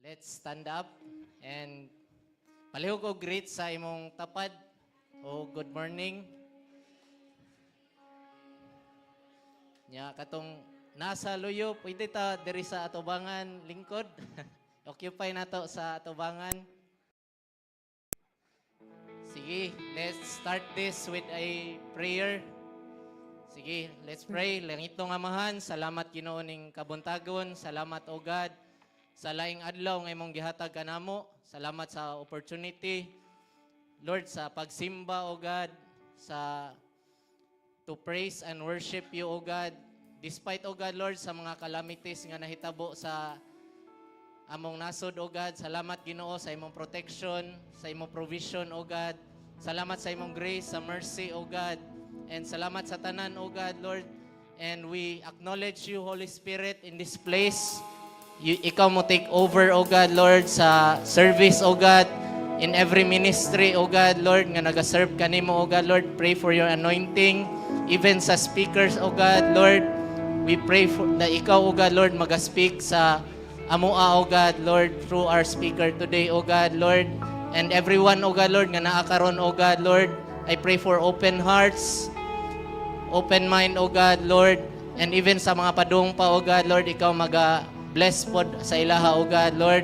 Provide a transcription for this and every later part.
Let's stand up and palihog og greet sa imong tapad o good morning. Nya katong nasa luyo, pwede ta diri sa atubangan lingkod. Occupy nato sa atubangan. Sige, let's start this with a prayer. Sige, let's pray. Langitnong Amahan, salamat Ginoo ning kabuntagon, salamat, O God, sa laing adlaw nga imong gihatag kanamo. Salamat sa opportunity, Lord, sa pagsimba, O God, sa to praise and worship you, O God. Despite, O God, Lord, sa mga calamities nga nahitabo sa among nasod, O God, salamat, Ginoo, sa imong protection, sa imong provision, O God. Salamat sa imong grace, sa mercy, O God. And salamat sa tanan, O God, Lord. And we acknowledge you, Holy Spirit, in this place. Ikaw mo take over, O God, Lord, sa service, O God, in every ministry, O God, Lord, nga naga-serve kanimo, O God, Lord. Pray for your anointing, even sa speakers, O God, Lord. We pray for na ikaw, O God, Lord, maga-speak sa amoa, O God, Lord, through our speaker today, O God, Lord. And everyone, O God, Lord, nga naa karon, O God, Lord, I pray for open hearts, open mind, O God, Lord, and even sa mga padung pa, O God, Lord, ikaw maga bless pod sa ilaha, O God, Lord.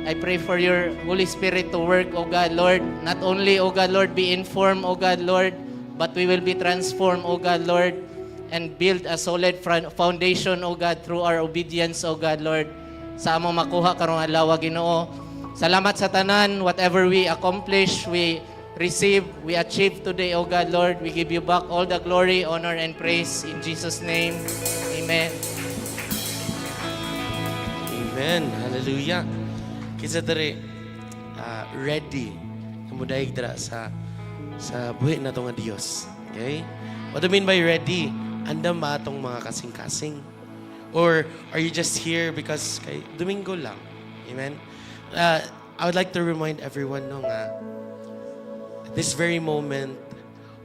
I pray for your Holy Spirit to work, O God, Lord. Not only, O God, Lord, be informed, O God, Lord, but we will be transformed, O God, Lord, and build a solid foundation, O God, through our obedience, O God, Lord, sa among makuha karong adlaw, Ginoo. Salamat sa tanan, whatever we accomplish, we receive, we achieve today, O God, Lord. We give you back all the glory, honor, and praise in Jesus' name. Amen. Amen. Hallelujah. Kinsa diri ready kamudayeg dira sa buhi nato nga Dios? Okay? What do I mean by ready? Andam ba atong mga kasing-kasing? Or are you just here because kay Domingo lang? Amen? I would like to remind everyone, no, nga at this very moment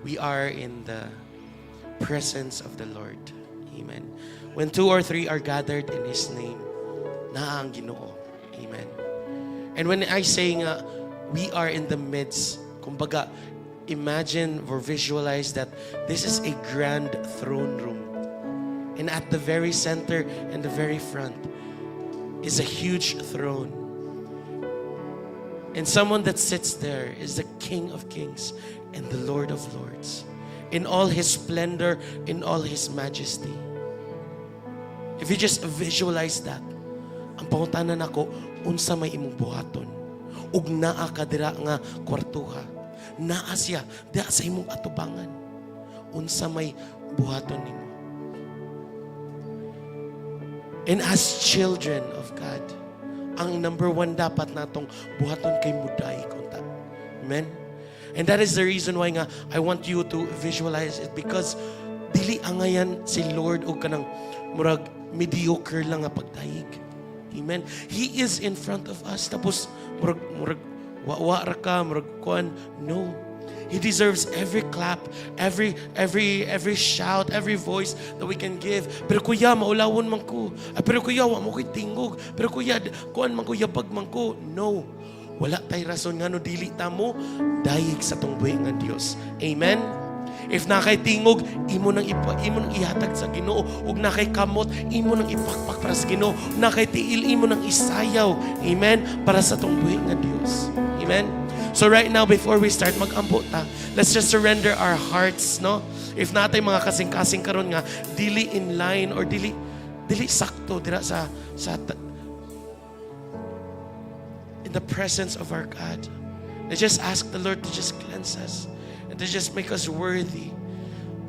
we are in the presence of the Lord. Amen. When two or three are gathered in His name, naa ang Ginoo. Amen. And when I say nga, we are in the midst, kumbaga, imagine or visualize that this is a grand throne room. And at the very center and the very front is a huge throne. And someone that sits there is the King of Kings and the Lord of Lords, in all His splendor, in all His majesty. If you just visualize that, ang pangutana nako, unsa may imong buhaton? Ug naa ka dira nga kwartuha. Naa siya diha sa imong atubangan. Unsa may buhaton nimo? And as children of God, ang number one dapat natong buhaton kay mudayeg unta. Amen? And that is the reason why nga I want you to visualize it, because dili angayan si Lord og kanang murag mediocre lang nga pagdayeg. Amen. He is in front of us. Tapos murag wa ra ka, murag kuan. No. He deserves every clap, every shout, every voice that we can give. "Pero kuya, maulawon man ko. Ah, pero kuya, wa man ko'y tingog. Pero kuya, kuan man ko, yabag man ko." No. Wala tay rason ngano dili ta mo dayeg sa atong buhi nga Dios. Amen. If naa kay tingog, imo nang ihatag sa Ginoo. Ug naa kay kamot, imo nang ipakpak para sa Ginoo. Naa kay tiil, imo nang isayaw. Amen. Para sa atong buhi nga Dios. Amen. So right now, before we start, mag-ampo ta. Let's just surrender our hearts, no? If naa tay mga kasing-kasing karon nga dili in line or dili sakto dira sa in the presence of our God. Let's just ask the Lord to just cleanse us and to just make us worthy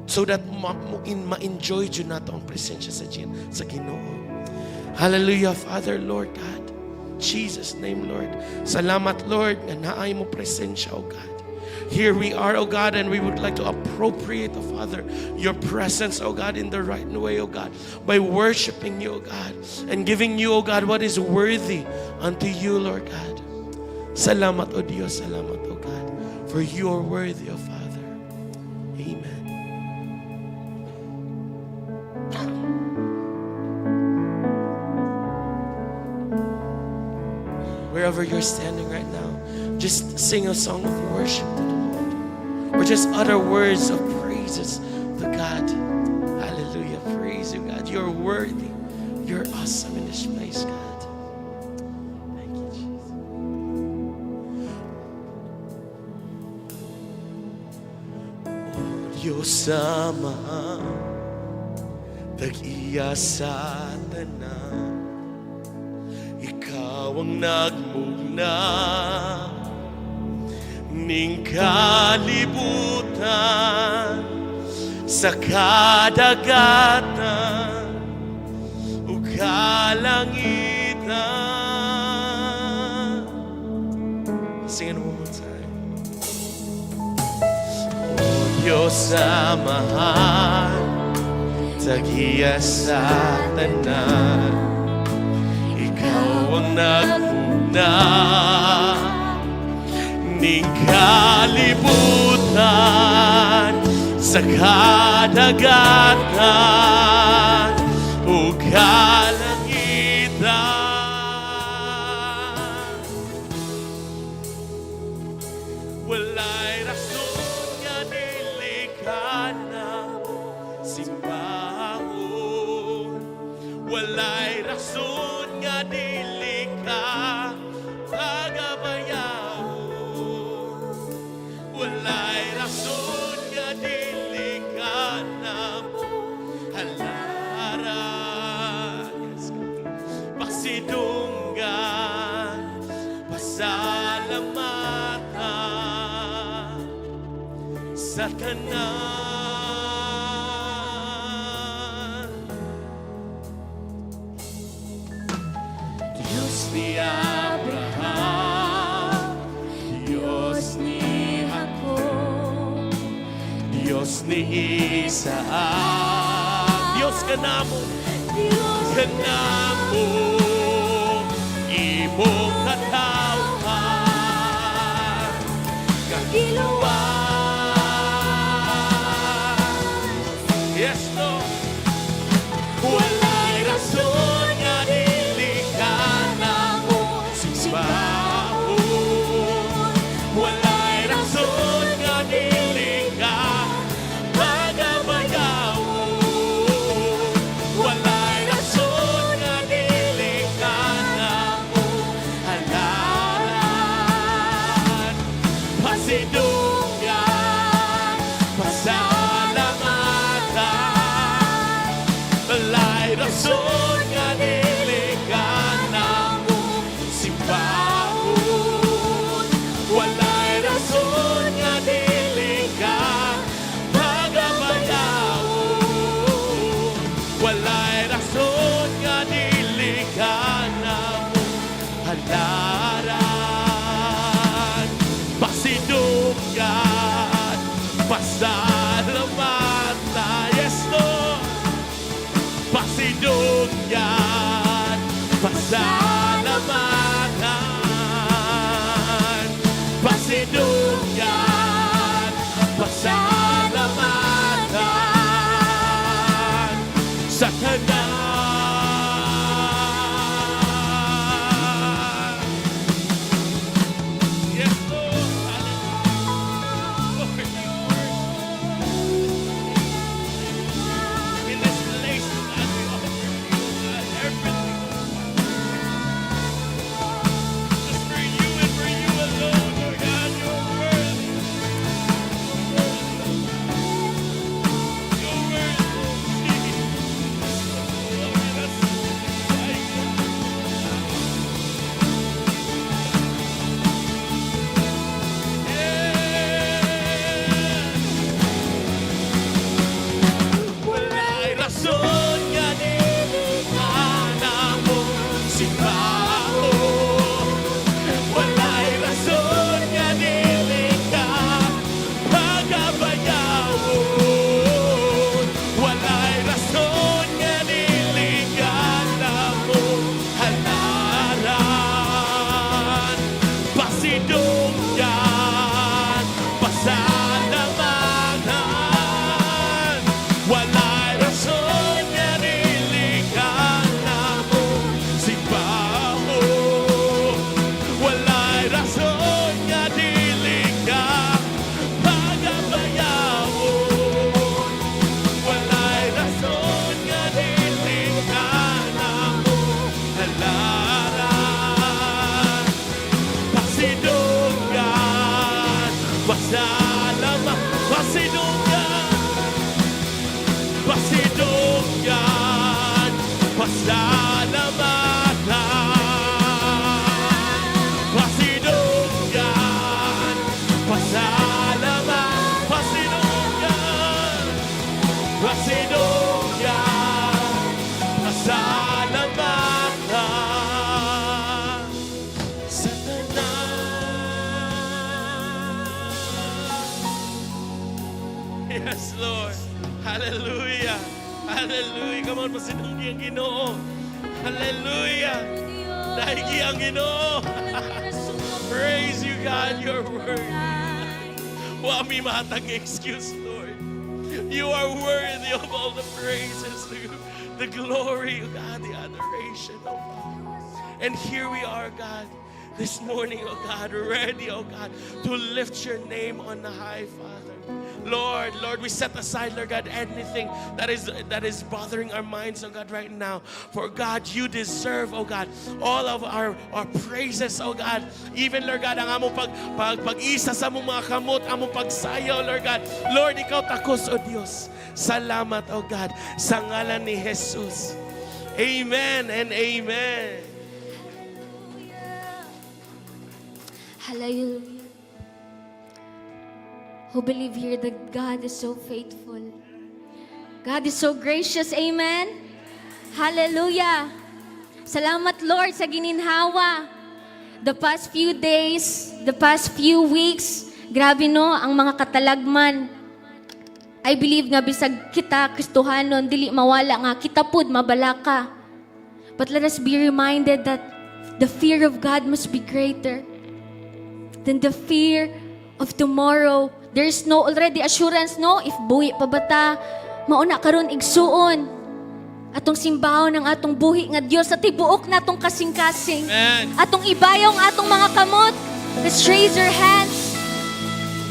so that ma-enjoy jud nato ang presensya sa Ginoo. Hallelujah, Father, Lord God. Jesus' name, Lord. Salamat, Lord, nga naay mo presensya, O God. Here we are, O God, and we would like to appropriate, O Father, your presence, O God, in the right way, O God, by worshiping you, O God, and giving you, O God, what is worthy unto you, Lord God. Salamat, O Diyos, salamat, O God, for you are worthy, O Father. Amen. Wherever you're standing right now, just sing a song of worship to the Lord. Or just utter words of praises to God. Hallelujah. Praise you, God. You're worthy. You're awesome in this place, God. Thank you, Jesus. O Diyos Ama, tag-iya sa tanan, Ikaw ang nagmugna ning kalibutan sa kadagatan ug kalangitan. Sing it one more time. O Diyos Amahan, tag-iya sa tanan, Ikaw ang nagmugna ning kalibutan sa kadagatan ug kalangitan. Walay rason nga dili ka namo simbahon. Walay rason nga dili ka pagabayawon. Walay rason nga dili ka namo halaran. Yes, God. Pasidunggan, pasalamatan sa tanan. Diyos ni Abraham, Diyos ni Jacob, Diyos ni Isaac, Diyos kanamo, Diyos kanamo, imong katawhan, Giluwas. Yes, Lord. Walay rason nga dili ka namo simbahon. Walay rason nga dili ka pagabayawon. Walay rason nga dili ka namo halaran. Pasidunggan, pasalamatan Lord. Hallelujah. Hallelujah. Come on, pasinunggi ang Ginoo. Hallelujah. Daigi ang Ginoo. Praise you, God. You're worthy. Wa mi mahatag excuse, Lord. You are worthy of all the praises, the glory, God, the adoration, oh Father. And here we are, God, this morning, oh God, ready, oh God, to lift your name on the high, Father. Lord, Lord, we set aside, Lord God, anything that is bothering our minds, oh God, right now. For God, you deserve, oh God, all of our praises, oh God. Even, Lord God, ang among pag-isa sa among mga kamot, among pagsayaw, Lord God. Lord, ikaw takos, oh Dios. Salamat, oh God, sa ngalan ni Jesus. Amen and amen. Hallelujah. Who believe here that God is so faithful? God is so gracious. Amen. Hallelujah. Salamat, Lord, sa gininhawa. The past few days, the past few weeks, grabe no, ang mga katalagman. I believe nga bisag kita Kristohanon dili mawala nga kita pud mabalaka. But let us be reminded that the fear of God must be greater than the fear of tomorrow. There's no already assurance, no? If buhi pa ba ta, mauna karon, igsuon. Atong simbahon ang atong buhi nga Dios sa tibuok natong kasing-kasing. Amen. Atong ibayaw ang atong mga kamot. Let's raise our hands.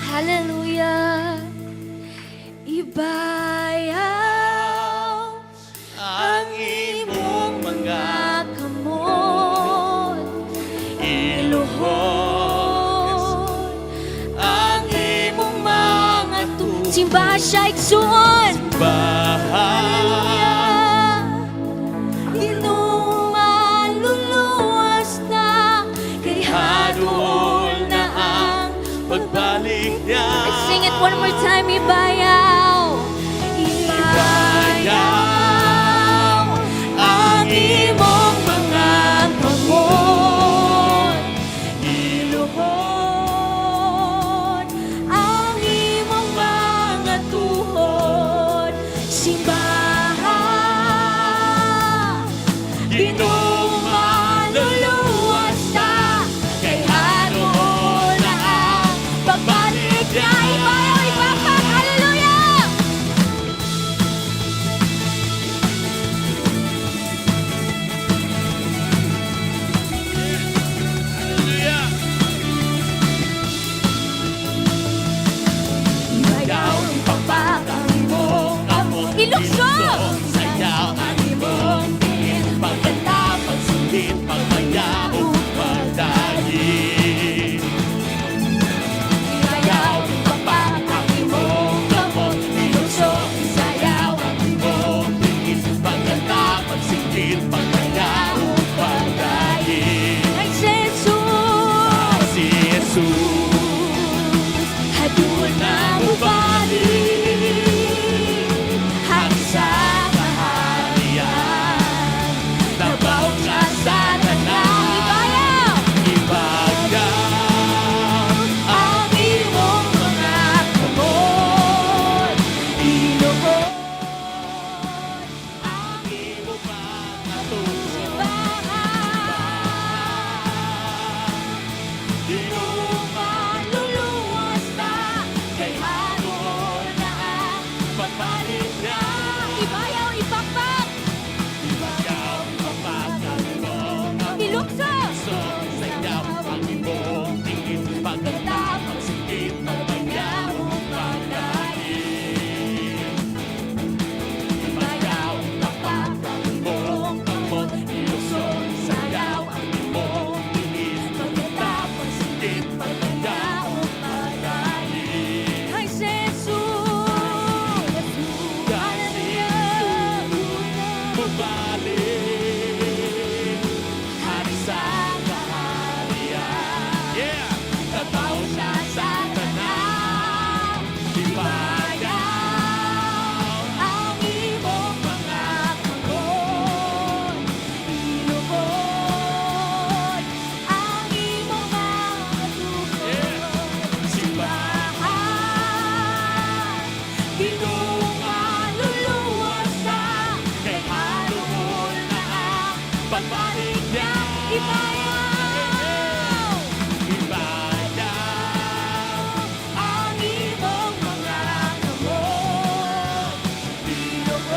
Hallelujah. Ibayaw ang imong mga kamot. Iluhod ang imong mga tuhod. Simbaha siya, igsuon. Hallelujah. Ginoo, maluluwas na kay haduol na ang pagbalik niya. Let's sing it one more time. Ibayaw. Ibayaw ang imong mga kamot. Iluhod ang imong mga tuhod. Simbaha. Ginoo, maluluwas na kay haduol na ang pagbalik niya. Ibayaw, ipakpak. Hallelujah! Hallelujah. Ibayaw, ipakpak ang imong kamot. Ilukso! Sayaw ang imong tiil. Pagkanta, pagsundin, pagmayaw, pagdayi. Ibayaw, ipakpak ang imong kamot. Ilukso, isayaw ang imong tiil. Pagkanta, pagsingkit, pagmayaw, pagdayi. Ay, Jesus! Si Jesus. Haduol na mubalik ang sa kaharian. Nabaw ka sa tanan. Ibayaw! Ibayaw ang imong mga kamot. Iluhod ang imong mga tuhod. Simbaha. Ginoo, maluluwas na kay haduol na ang pagbalik niya. Ibayaw, ipakpak! Ibayaw, ipakpak ang imong Ilukso! Sayaw ang imong tiil. Pagkanta, pagsikit, pagmayaw, pagdayi. Ibayaw, ipakpak ang imong kamot. Ilukso, isayaw ang imong tiil. Pagkanta, pagsikit, pagmayaw, pagdayi. Ay, Jesus! Ibayaw! Ibayaw ang imong mga kamot. Tinuod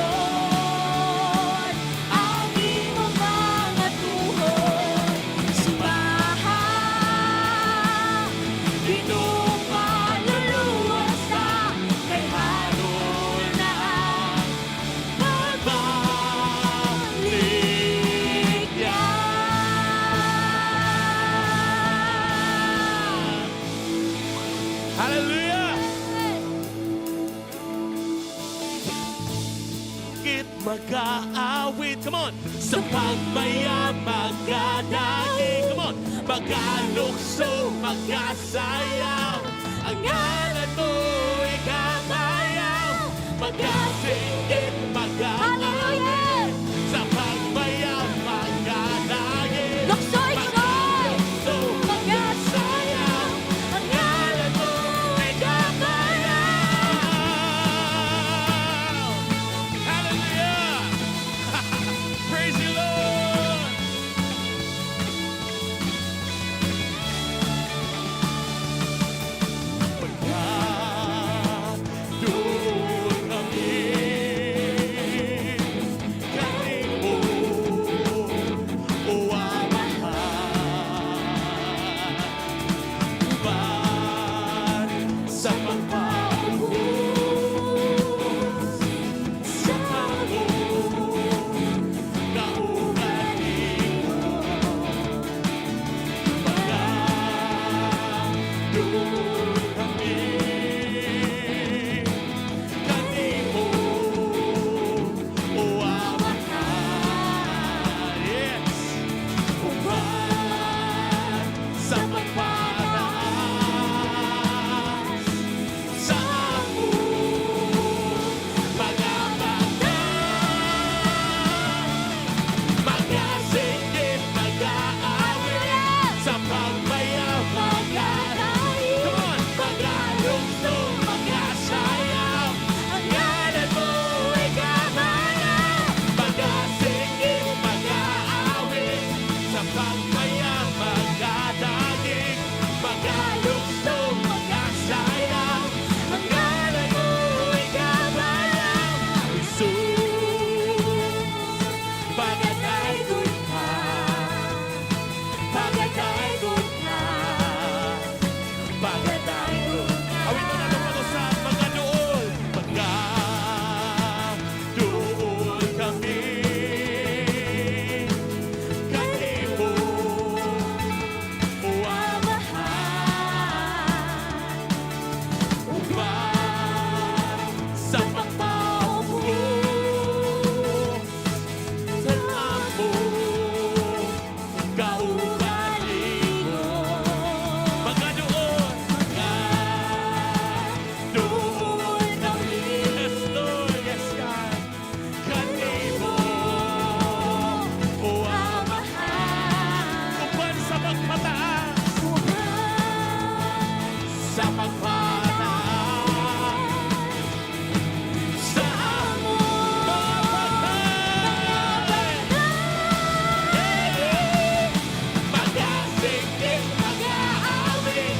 ang imong mga tuhod. Simbaha, Ginoo, paluluwas ta, kay harol na ang pagbalik niya. Hallelujah! Kit mag-aawit. Come on! Sa pagmaya magadagi. Come on! Magalukso, magasayaw. Ang ngalan mo ikabayaw. Magasinggit, mag-aawit. Hallelujah! Sa pagmaya magadagi. Luksoy, luksoy! Magalukso, Magasayaw! Ang ngalan mo ikabayaw! Hallelujah! Praise you, Lord! Pagka doon kami kanimo, O Amahan, uban sa pagpaubos sa among kaugalingon. Pagka doon kami kanimo, O Amahan, yes, uban sa pagpataas sa among mga mata. Magasinggit, mag-aawit sa pagmaya, Come on! Magalukso, magasayaw. Ang ngalan mo ikabayaw. Magasinggit, mag-aawit sa pagmaya, magadagig. Magalukso, magasayaw. Ang ngalan mo ikabayaw. Jesus, pagadaygon ka. Pagadaygon ka. Pagadaygon ka. Awitin natin pag-usap, pagkaduol. Pagkaduol kami kanimo, O Amahan, uban sa pagpaubos sa among kaugalingon. Pagkaduol, pagkaduol kami. Yes, Lord, yes, God. Kanimo, O Amahan, uban sa pagpataas, sa pagpataas sa among mga pagkain. Magasinggit, mag-aawit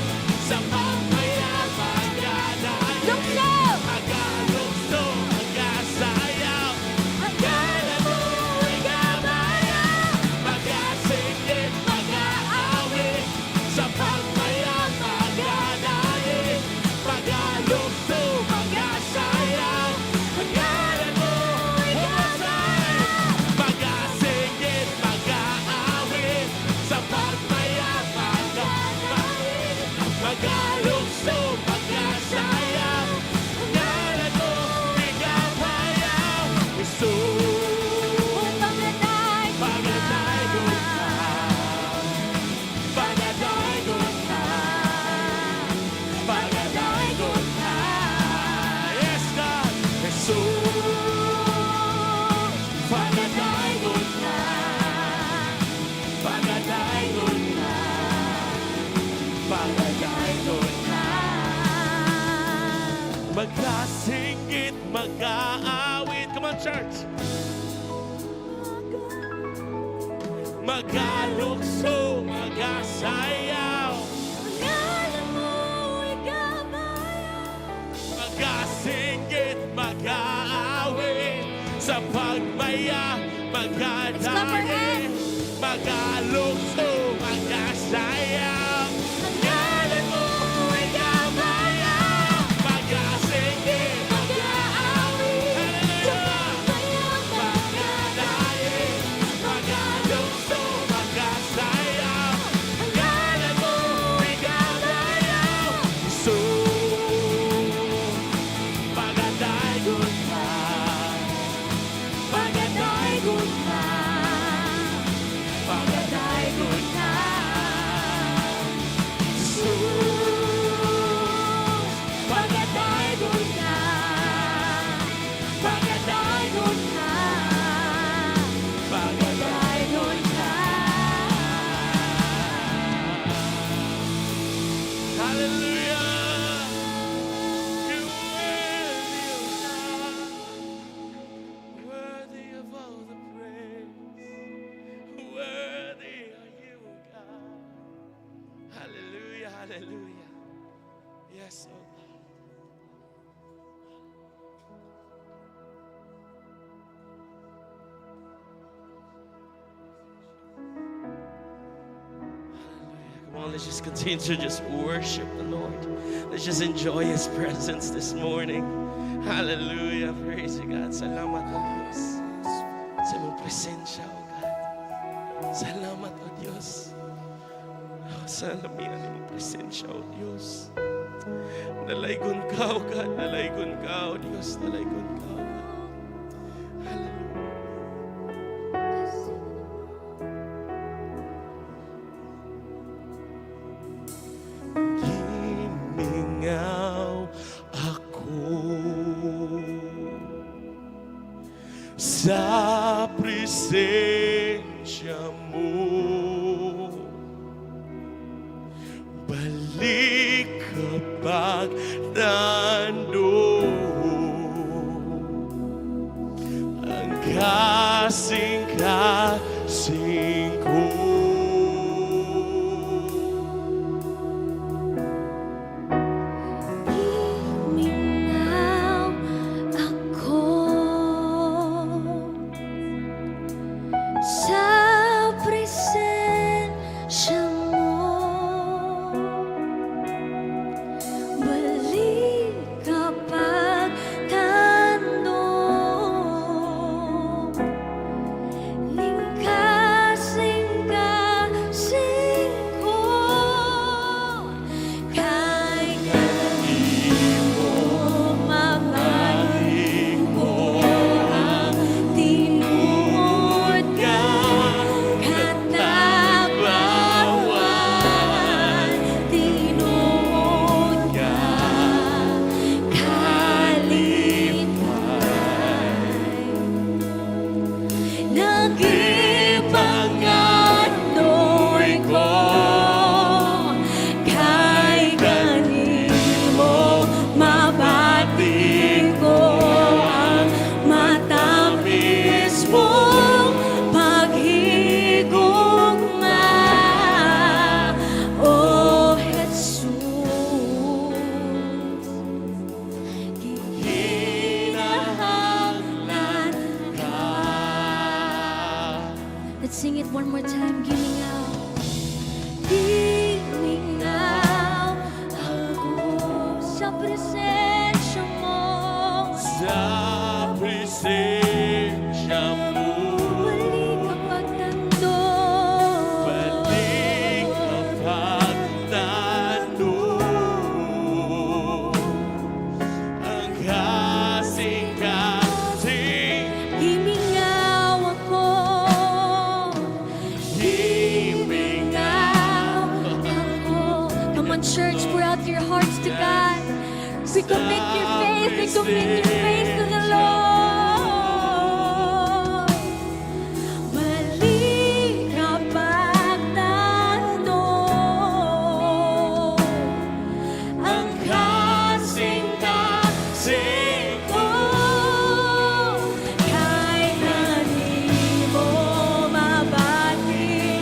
sa pagmaya, magadagig. Lukso! Magalukso, magasayaw. Ang ngalan mo ikabayaw. Magasinggit, mag-aawit sa pagmaya, magadagig. Magalukso, magasayaw. Ang ngalan mo ikabayaw. Magasinggit, mag-aawit sa pagmaya, magalukso, magasayaw. Ang ngalan mo ikabayaw. Jesus, pagadaygon ka. Pagadaygon ka. Pagadaygon ka. Yes, God. Jesus, pagadaygon ka. Pagadaygon ka. Pagadaygon ka. Magkasinggit, mag-aawit. Come on, church. Magalukso, magasayaw. Ngalan mo igabayaw. Magasinggit, mag-aawit. Sa pagmaya, Let's clap our magadaig. Hands. Magalukso, magasayaw. Ngalan mo igabayaw. Magasinggit, Mag-aawit. Sa Hallelujah! pagmaya, magadaig. Magalukso, magasayaw. Ngalan mo igabayaw. Jesus, magadaygon ka. Magadaygon ka. Magadaygon ka. Jesus, Magadaygon ka. Magadaygon ka. Magadaygon Magadaygon ka. Hallelujah! You're worthy, oh God. Worthy of all the praise. Worthy are you, oh God. Hallelujah, hallelujah. Yes, oh God. Hallelujah. Come on, let's just continue to just worship the Lord. Let's just enjoy His presence this morning. Hallelujah. Praise you, God. Salamat, O Diyos, sa imong presensya, O God. Salamat, O Diyos. Oh, sa lamian imong presensya, O Diyos. Dalaygon ka, O God. Dalaygon ka, O Diyos. Dalaygon ka, O God. Hallelujah. Gimingaw ako sa presensya mo. Balik kapag nandoon ang kasing-kasing ko. Mingaw ako sa presensya mo. Balik kapag nandoon ning kasing-kasing ko. Kay kanimo mabati ko ang tinuod nga katagbawan, tinuod nga kalipay. Nagipangandoy ko kay kanimo mabati ko ang matamis mong paghigugma, O Jesus. Ginahanglan ka. Let's sing it one more time. Gimingaw. Gimingaw ako sa presensya mo. Sa presensya mo. Balik kapag nandoon. Balik kapag nandoon ang kasing-kasing. Gimingaw ako. Gimingaw ako. Come on, church, pour out your hearts to God. Recommit your faith, recommit your faith to the Lord. Balik kapag nandoon ang kasing-kasing ko. Kay kanimo mabati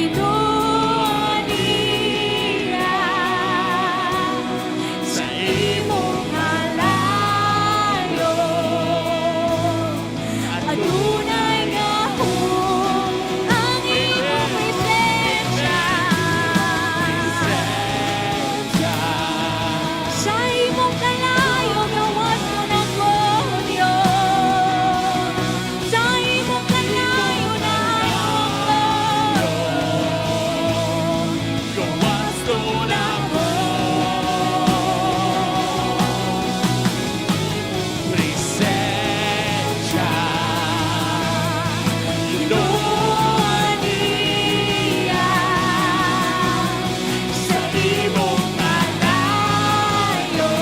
Ginoo niya sa imong kalayo. Adunay gahom ang imong presensya. Sa imong kalayo, gawas mo nako, Diyos. Sa imong kalayo, naayo ako. Gawas nako. Presensya. Ginoo niya sa imong kalayo.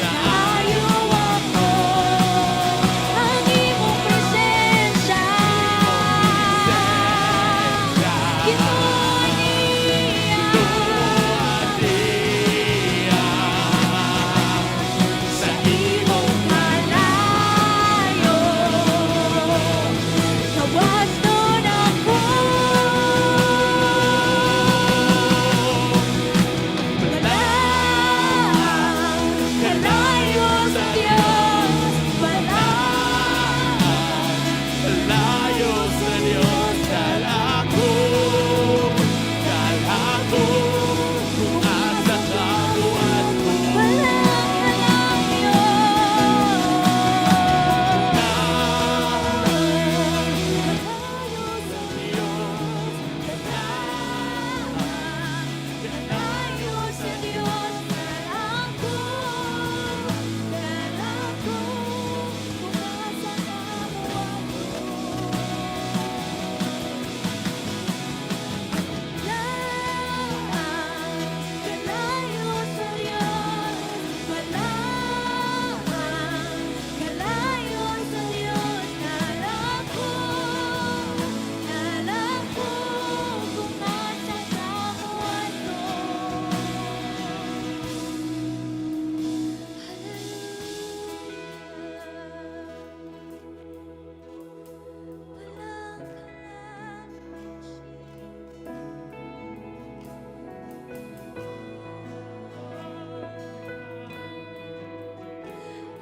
Naayo ako ang imong presensya. Ginoo niya Sa imong kalayo. Gawas nun ako. Wala kalayo sa Diyos. Wala Layo sa Diyos, dahil ako, kung asa ka muadto. Wala kalayo. Kalayo sa Diyos. Kalayo sa Diyos. Dahil ako, kung asa ka muadto. Wala kalayo sa Diyos. Wala kalayo sa Diyos. Dahil ako, kung asa ka muadto. Hallelujah. Walang kalayo.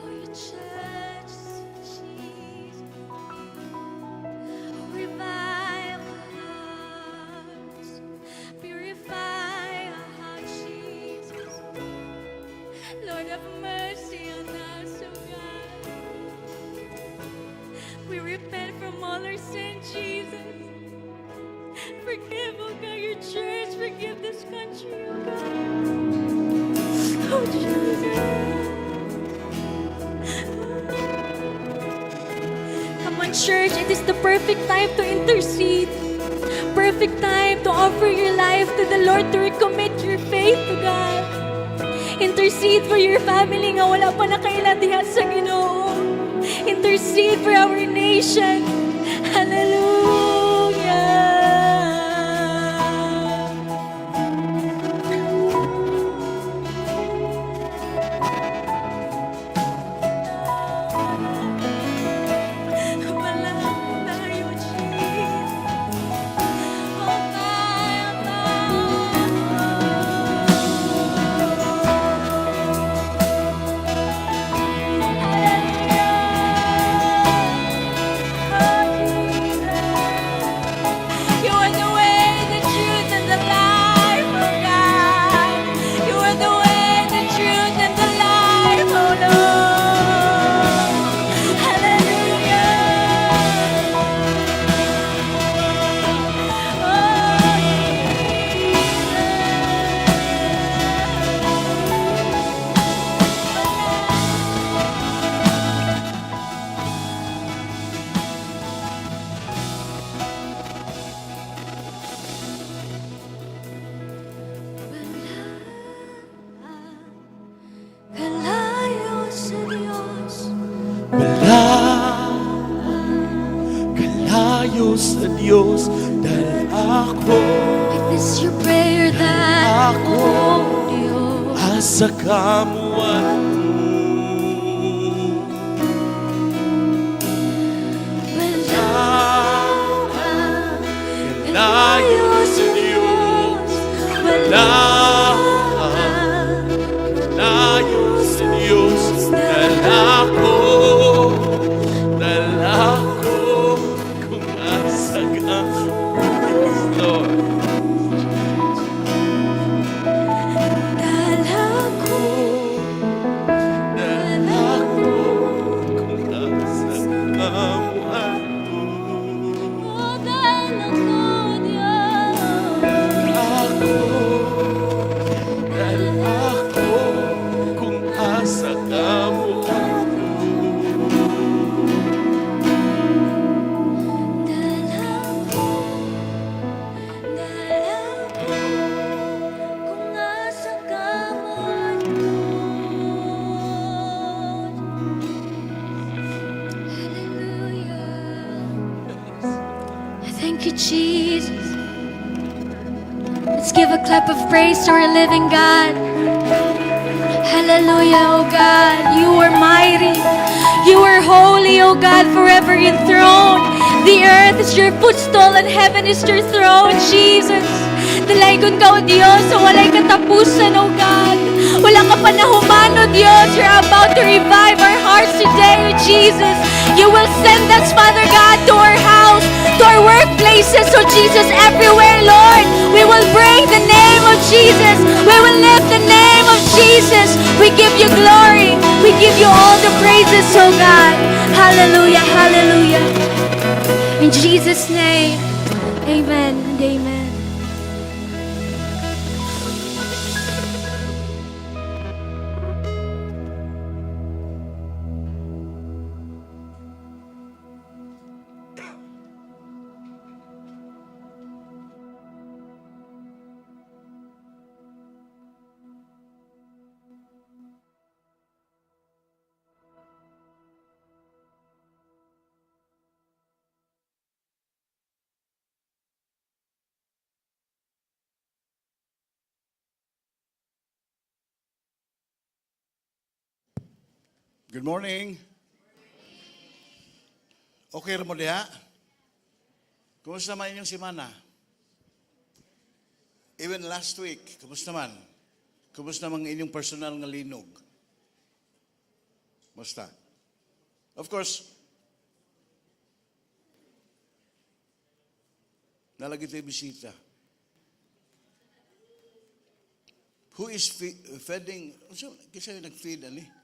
Oh, your church, Jesus. Revive our hearts. Purify our hearts, Jesus. Lord, have mercy on us, oh God. We repent from all our sin, Jesus. Forgive, oh God, your church. Forgive this country, oh God. Oh, Jesus. Come on, church. It is the perfect time to intercede. Perfect time to offer your life to the Lord, to recommit your faith to God. Intercede for your family nga wala pa nakaila diha sa Ginoo. Intercede for our nation. Hallelujah. Wala tayo, Jesus. Oh, my, Hallelujah. Oh, Jesus. You are the way, the truth, and the life, oh God. You are the way, the truth, and the life, oh Lord. Hallelujah. Oh, Jesus. Wala kalayo sa Diyos. Wala kalayo sa Diyos dahil ako If this your prayer that Ako. Oh Diyos. Asa ka muadto. Wala Malayo sa Diyos. Malayo sa Diyos. Dala ko, dala ko kung asa ka. Yes, Lord. Dala ko, Dala ko kung asa ka moadto. Oh, dala ko, Diyos. Dala ko kung asa ka moadto. Dala ko, dala ko, kung asa ka moadto. Hallelujah. Thank you, Jesus. Let's give a clap of praise to our living God. Hallelujah, O God. You are mighty. You are holy, O God, forever enthroned. The earth is your footstool and heaven is your throne, Jesus. Dalaygon ka, O Diyos, sa walay katapusan, O God. Wala ka pa nahuman, O Diyos. You're about to revive our hearts today, O Jesus. You will send us, Father God, to our house, to our workplaces, O Jesus, everywhere, Lord. We will bring the name of Jesus. We will lift the name of Jesus. We give you glory. We give you all the praises, O God. Hallelujah, hallelujah. In Jesus' name, amen and amen. Good morning. Okay ra mo diha? Kumusta man inyong semana? Even last week, kumusta man? Kumusta man ang inyong personal nga linog? Kumusta? Of course, naa lagi tayo bisita. Who is feeding? So, kinsa yung nag-feed, ani?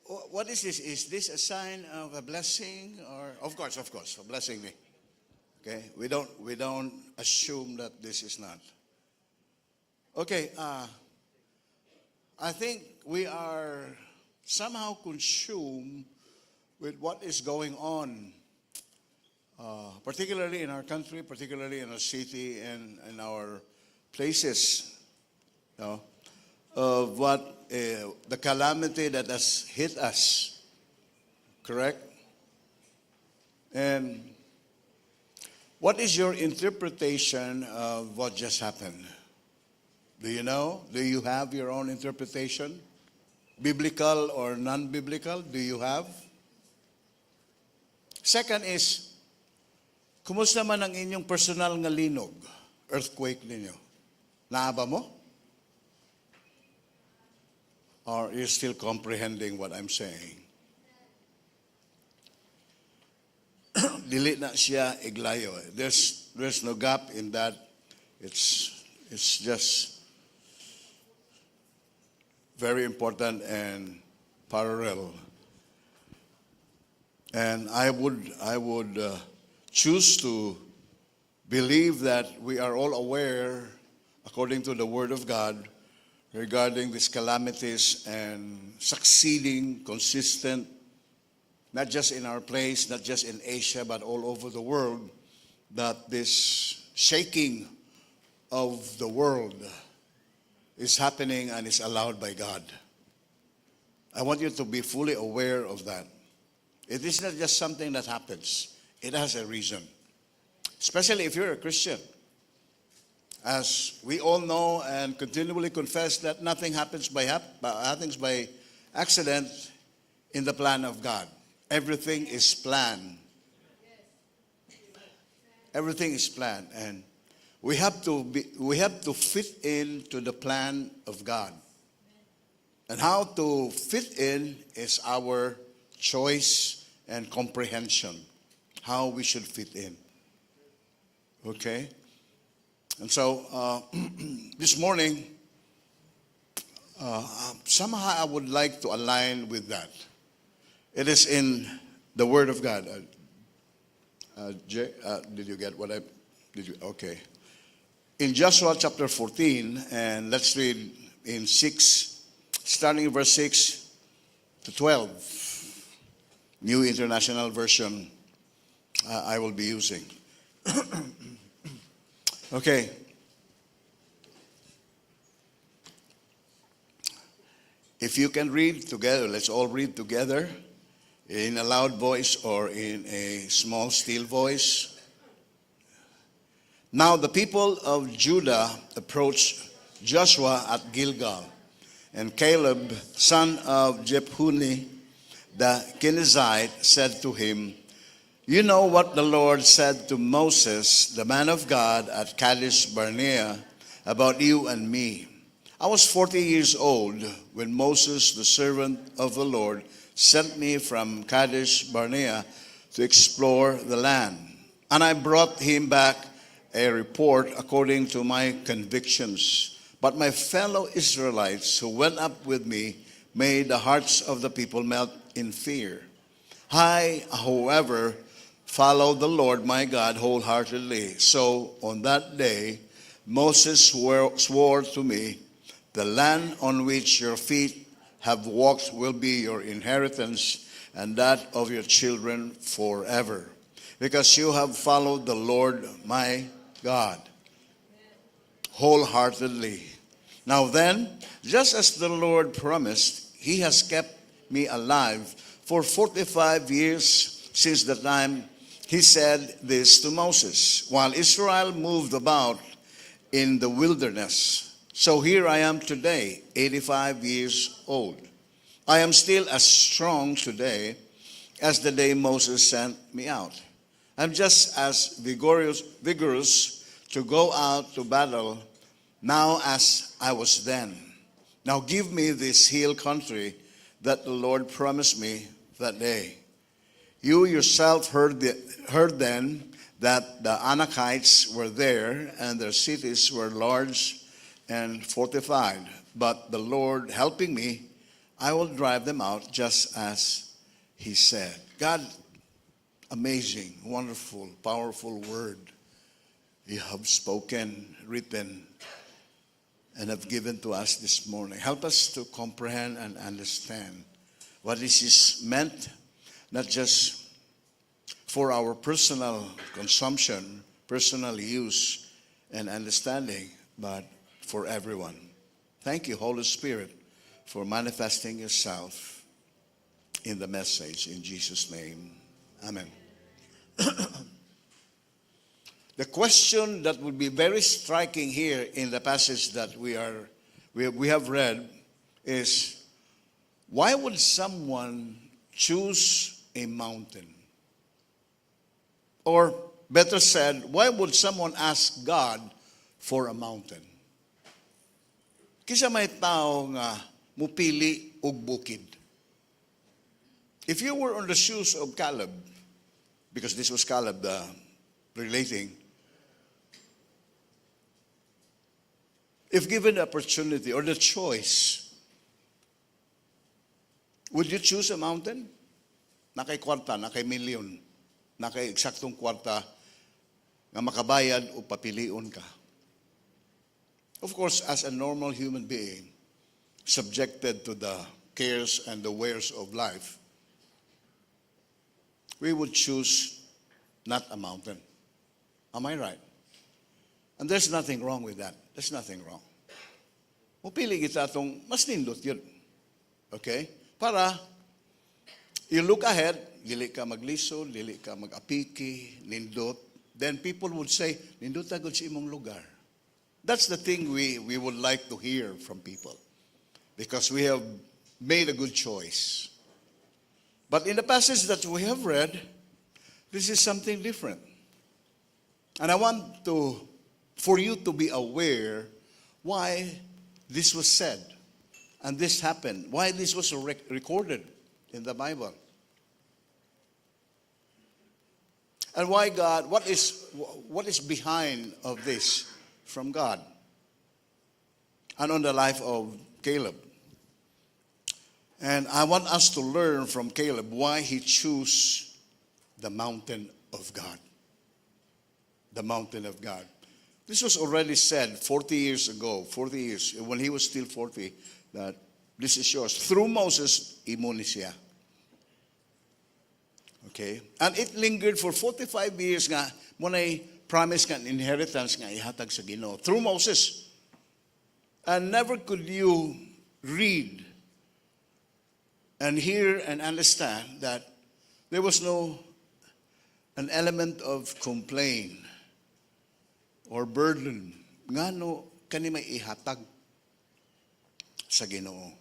What is this? Is this a sign of a blessing or, of course, a blessing ni. Okay? We don't assume that this is not. Okay, I think we are somehow consumed with what is going on, particularly in our country, particularly in our city and in our places, of what the calamity that has hit us. Correct? And what is your interpretation of what just happened? Do you know? Do you have your own interpretation? Biblical or non biblical? Do you have? Second is, kumusta man ang inyong personal nga linog? Earthquake ninyo? Naa ba mo? Or you're still comprehending what I'm saying? Dili na siya iglayo. There's no gap in that. It's just very important and parallel. And I would choose to believe that we are all aware, according to the Word of God, regarding these calamities and succeeding, consistent, not just in our place, not just in Asia, but all over the world, that this shaking of the world is happening and is allowed by God. I want you to be fully aware of that. It is not just something that happens, it has a reason. Especially if you're a Christian. As we all know and continually confess that nothing happens by accident in the plan of God. Everything is planned. Everything is planned, and we have to fit into the plan of God. And how to fit in is our choice and comprehension, how we should fit in. Okay? And so this morning, somehow I would like to align with that. It is in the Word of God. Jay, did you get what I did you? Okay. In Joshua chapter 14, and let's read in 6, starting in verse 6 to 12. New International Version I will be using. Okay. If you can read together, let's all read together in a loud voice or in a small, still voice. Now the people of Judah approached Joshua at Gilgal, and Caleb, son of Jephunneh, the Kenizzite, said to him, "You know what the Lord said to Moses, the man of God, at Kadesh Barnea about you and me. I was 40 years old when Moses, the servant of the Lord, sent me from Kadesh Barnea to explore the land. And I brought him back a report according to my convictions. But my fellow Israelites who went up with me made the hearts of the people melt in fear. I, however, followed the Lord my God wholeheartedly. So on that day, Moses swore to me, 'The land on which your feet have walked will be your inheritance and that of your children forever, because you have followed the Lord my God wholeheartedly.' Now then, just as the Lord promised, he has kept me alive for 45 years since the time he said this to Moses, while Israel moved about in the wilderness. So here I am today, 85 years old. I am still as strong today as the day Moses sent me out. I'm just as vigorous to go out to battle now as I was then. Now give me this hill country that the Lord promised me that day. You yourself heard then that the Anakites were there and their cities were large and fortified. But the Lord helping me, I will drive them out just as he said." God, amazing, wonderful, powerful word you have spoken, written, and have given to us this morning. Help us to comprehend and understand what this is meant, not just for our personal consumption, personal use, and understanding, but for everyone. Thank you, Holy Spirit, for manifesting yourself in the message. In Jesus' name, amen. The question that would be very striking here in the passage that we have read is, why would someone choose a mountain? Or better said, why would someone ask God for a mountain? Kinsa may tao nga mupili og bukid? If you were on the shoes of Caleb, because this was Caleb relating, if given the opportunity or the choice, would you choose a mountain? Naa kay kwarta, naa kay milyon, naa kay eksaktong kwarta nga makabayad o papilion ka. Of course, as a normal human being, subjected to the cares and the wares of life, we would choose not a mountain. Am I right? And there's nothing wrong with that. There's nothing wrong. Mupili kita atong mas nindot gyud. Okay? Para you look ahead, dili ka maglisod, dili ka mag-apiki, nindot. Then people would say, "Nindot gud sa imong lugar." That's the thing we would like to hear from people, because we have made a good choice. But in the passage that we have read, this is something different. And I want for you to be aware why this was said and this happened, why this was recorded in the Bible. And why God, what is behind of this from God and on the life of Caleb. And I want us to learn from Caleb why he chose the mountain of God. The mountain of God. This was already said 40 years ago, 40 years, when he was still 40, that this is yours. Through Moses, imo ni siya. Okay? And it lingered for 45 years nga, mao nay promise nga inheritance nga ihatag sa Ginoo. Through Moses. And never could you read and hear and understand that there was no an element of complaint or burden ngano kani may ihatag sa Ginoo.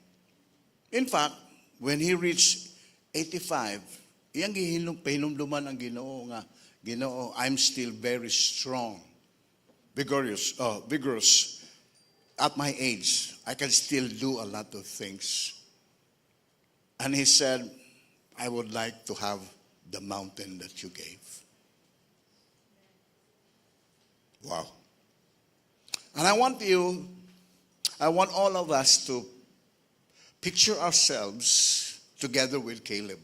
In fact, when he reached 85, iyang gihinom pahinumduman ang Ginoo nga, "Ginoo, I'm still very strong, vigorous. At my age, I can still do a lot of things." And he said, "I would like to have the mountain that you gave." Wow. And I want all of us to picture ourselves together with Caleb.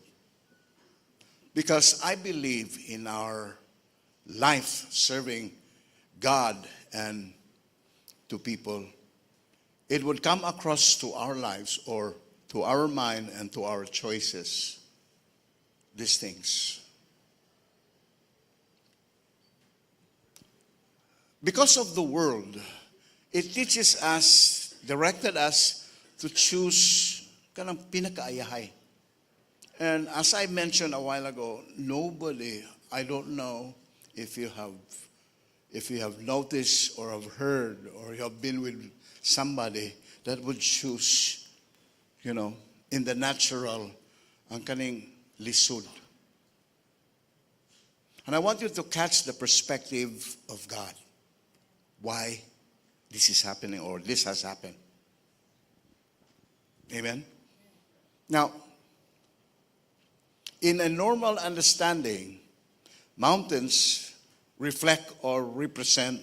Because I believe in our life serving God and to people, it would come across to our lives or to our mind and to our choices, these things. Because of the world, it teaches us, directed us to choose kanang pinakaayahay. And as I mentioned a while ago, nobody, I don't know if you have noticed or have heard or you have been with somebody that would choose in the natural, ang kaning lisod. And I want you to catch the perspective of God. Why this is happening or this has happened. Amen? Now, in a normal understanding, mountains reflect or represent.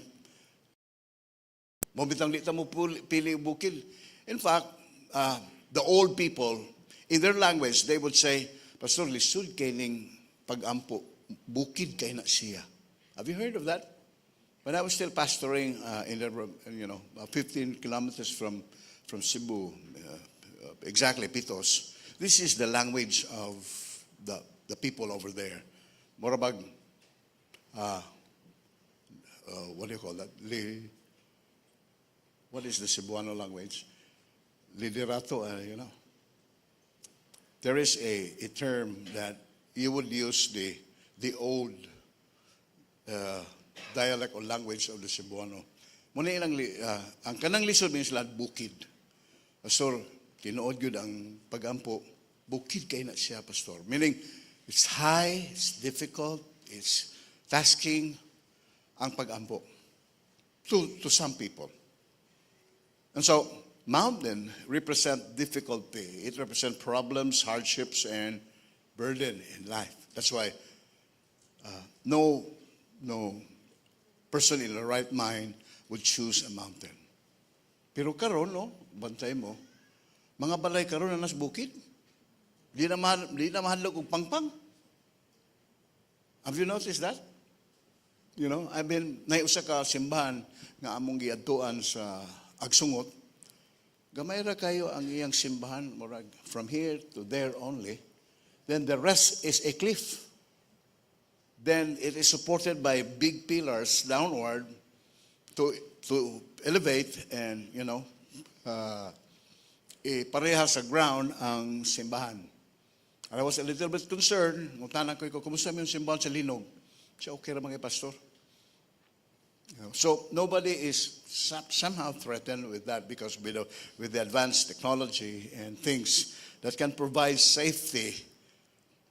Mao bitang di ta mo pili bukid. In fact, the old people, in their language, they would say, "Pastor, lisod kay ning pag-ampo, bukid kay na siya." Have you heard of that? When I was still pastoring in the, 15 kilometers from Cebu, exactly Pitos, this is the language of the people over there. Mura bag, what do you call that? What is the Cebuano language? Liderato. There is a term that you would use the old dialect or language of the Cebuano. Mao na ilang, ang kanang lisod means lahat bukid. "Pastor, tinuod gyud ang pagampo, bukid kay na siya, Pastor." Meaning, it's high, it's difficult, it's tasking ang pagampo to some people. And so, mountain represent difficulty. It represent problems, hardships, and burden in life. That's why no person in the right mind would choose a mountain. Pero karon, no, bantay mo, mga balay karon na nas bukid. Di na mahadlok og pangpang. Have you noticed that? I've been, naay usa ka simbahan nga among giadtuan sa Agsungot. Gamay ra kayo ang iyang simbahan, murag from here to there only. Then the rest is a cliff. Then it is supported by big pillars downward to elevate and pareha sa ground ang simbahan. And I was a little bit concerned. Ngutana ko, "Kumusta mo yung simbahan sa linog?" Siya, "Okay ra mga pastor." So nobody is somehow threatened with that because with the advanced technology and things that can provide safety,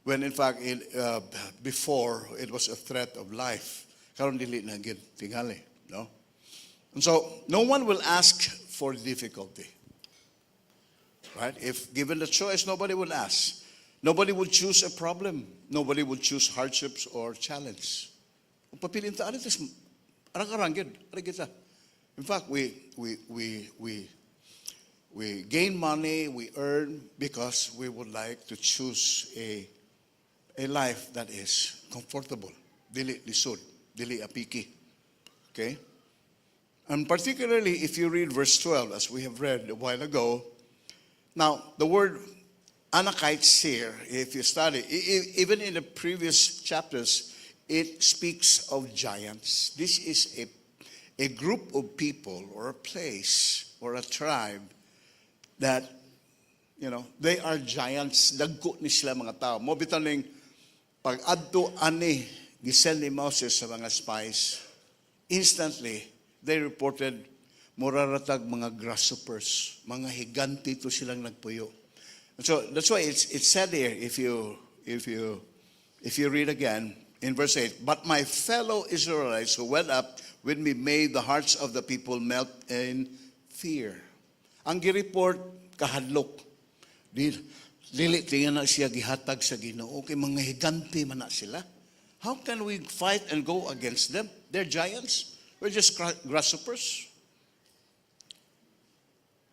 when in fact before it was a threat of life. Karon dili na gyud tingali, no? And so no one will ask for difficulty. Right? If given the choice, nobody will ask. Nobody would choose a problem. Nobody would choose hardships or challenge. Kung papiliin ta, ano tis, arang-arang gyud, arang kita. In fact, we gain money, we earn because we would like to choose a life that is comfortable. Dili lisod, dili apiki. Okay? And particularly if you read verse 12, as we have read a while ago, now the word Anakites here, if you study, even in the previous chapters, it speaks of giants. This is a group of people or a place or a tribe that they are giants. Dagko ni sila mga tao. Mao bitaw ning pag adto ani gisend ni Moses sa mga spies, instantly they reported, mura ra tag mga grasshoppers, mga higante to silang nagpuyo. And so that's why it's said here, if you read again in verse 8, "But my fellow Israelites who went up with me made the hearts of the people melt in fear." Ang gi-report, kahadlok. Dili tingnan na siya gihatag sa Ginoo kay mga higante man na sila. How can we fight and go against them? They're giants. We're just grasshoppers.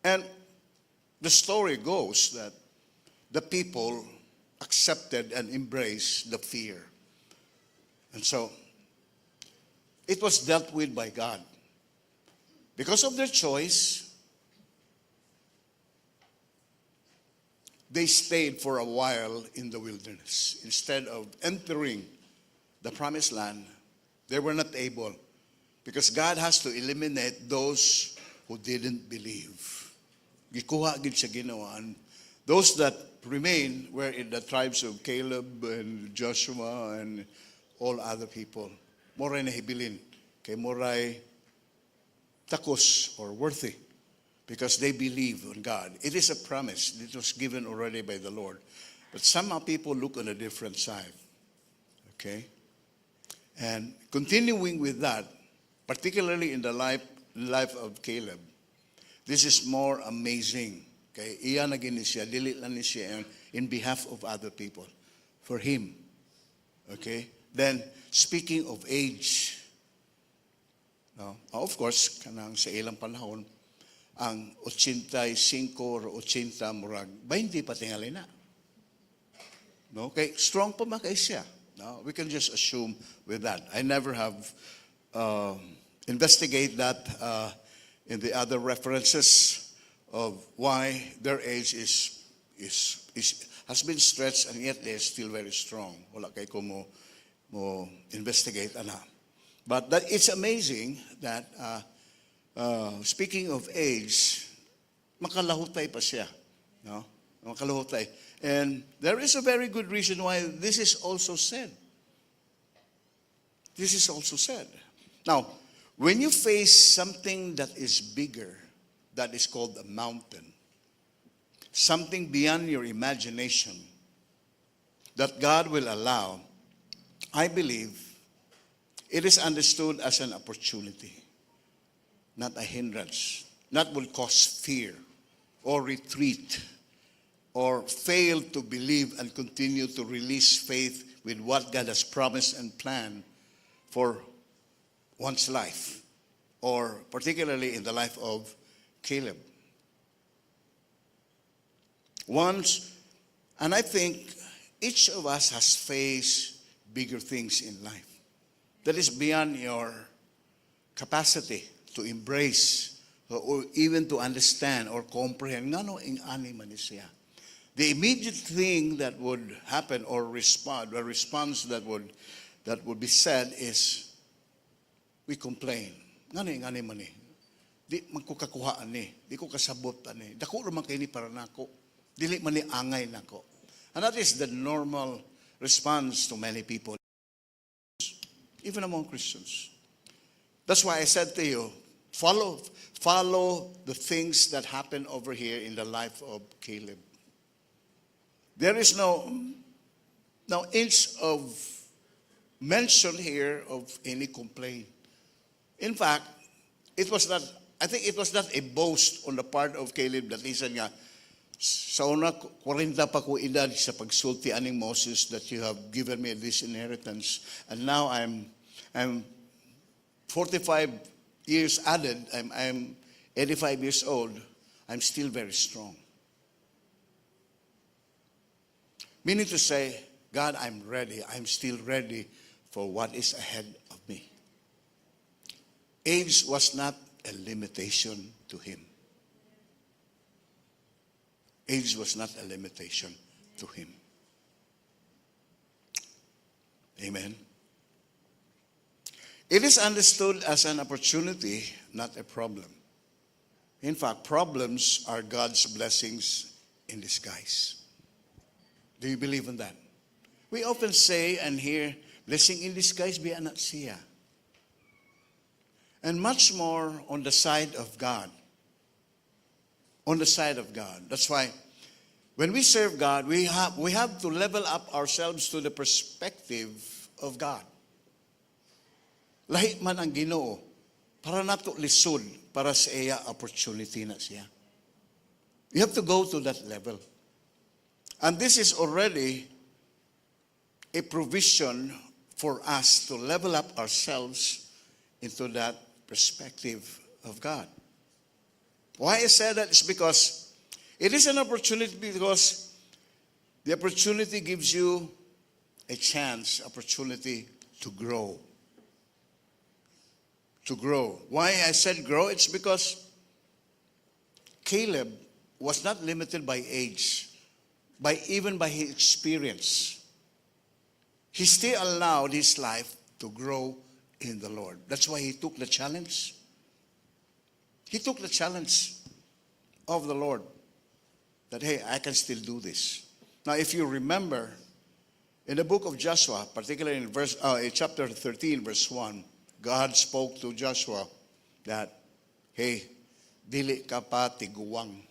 And the story goes that the people accepted and embraced the fear. And so it was dealt with by God. Because of their choice, they stayed for a while in the wilderness. Instead of entering the promised land, they were not able because God has to eliminate those who didn't believe. Gikuha gyud sa Ginoo. And those that remain were in the tribes of Caleb and Joshua and all other people. Mao ray nahibilin kay mao ray takos or worthy because they believe on God. It is a promise that was given already by the Lord. But somehow people look on a different side. Okay? And continuing with that, particularly in the life of Caleb, this is more amazing. Okay? Iya na gyud ni siya, dili lang ni siya in behalf of other people. For him. Okay? Then, speaking of age, no? Of course, kanang sa ilang panahon, ang 85 or 80 murag, 20 pa tingali na. No? Kay strong pa man kay siya. No? We can just assume with that. I never have investigate that in the other references of why their age is has been stretched and yet they're still very strong. Wala kay ko mo investigate ana. But that it's amazing that speaking of age, makalahutay pa siya. No? Makalahutay. And there is a very good reason why this is also said. This is also said. Now, when you face something that is bigger, that is called a mountain, something beyond your imagination that God will allow, I believe it is understood as an opportunity, not a hindrance, not will cause fear or retreat or fail to believe and continue to release faith with what God has promised and planned for one's life, or particularly in the life of Caleb. Once, and I think each of us has faced bigger things in life that is beyond your capacity to embrace or even to understand or comprehend. Ngano ing-ani man ni siya? The immediate thing that would happen or respond, a response that would be said is, we complain. Ngano ing-ani man ni? Di man ko kakuha ani, di ko kasabot ani. Dako ra man kay ni para nako. Dili man ni angay nako. And that is the normal response to many people, even among Christians. That's why I said to you, follow the things that happen over here in the life of Caleb. There is no inch of Mention here of any complaint. In fact, it was not, I think it was not a boast on the part of Caleb that he said nga, "Sa una, 40 pa ko edad sa pagsulti aning Moses that you have given me this inheritance. And now I'm 45 years added, I'm 85 years old, I'm still very strong." Meaning to say, "God, I'm ready. I'm still ready for what is ahead of me." Age was not a limitation to him. Age was not a limitation to him. Amen. It is understood as an opportunity, not a problem. In fact, problems are God's blessings in disguise. Do you believe in that? We often say and hear, "Blessing in disguise, biya na siya." And much more on the side of God. On the side of God. That's why when we serve God, we have to level up ourselves to the perspective of God. Lahi man ang Ginoo, para nato lisod, para sa iya opportunity na siya. You have to go to that level. And this is already a provision for us to level up ourselves into that perspective of God. Why I said that is because it is an opportunity, because the opportunity gives you a chance, opportunity to grow. To grow. Why I said grow? It's because Caleb was not limited by age, by even by his experience. He still allowed his life to grow in the Lord. That's why he took the challenge. He took the challenge of the Lord that, "Hey, I can still do this." Now, if you remember, in the book of Joshua, particularly in chapter 13, verse 1, God spoke to Joshua that, "Hey, dili ka pa tiguang.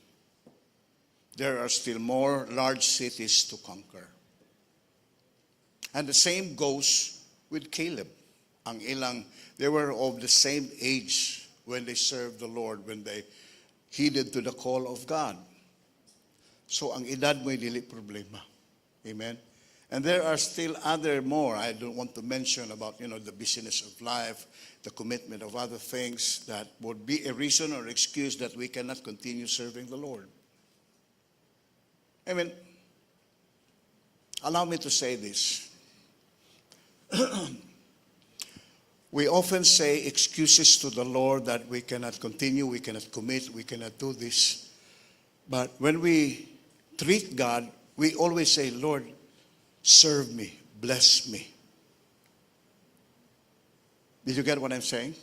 There are still more large cities to conquer." And the same goes with Caleb. Ang ilang, they were of the same age when they served the Lord, when they heeded to the call of God. So ang edad mo'y dili problema. Amen? And there are still other more I don't want to mention about the busyness of life, the commitment of other things that would be a reason or excuse that we cannot continue serving the Lord. I mean, allow me to say this. We often say excuses to the Lord that we cannot continue, we cannot commit, we cannot do this. But when we treat God, we always say, "Lord, serve me, bless me." Did you get what I'm saying?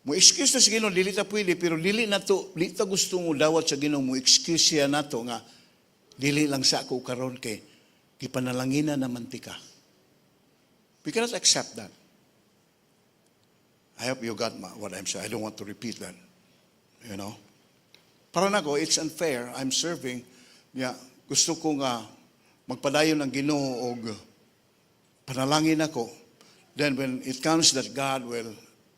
Mo excuse na sa Ginoo, dili ta pwede, pero dili na to, dili ta gusto mo dawat sa Ginoo, mo excuse siya nato nga dili lang sa ako karon kay gipanalanginan naman tika. We cannot accept that. I hope you got what I'm saying. I don't want to repeat that. Para nako, it's unfair. I'm serving. Yeah, gusto ko nga magpadayon ng Ginoo og panalangin ako. Then when it comes that God will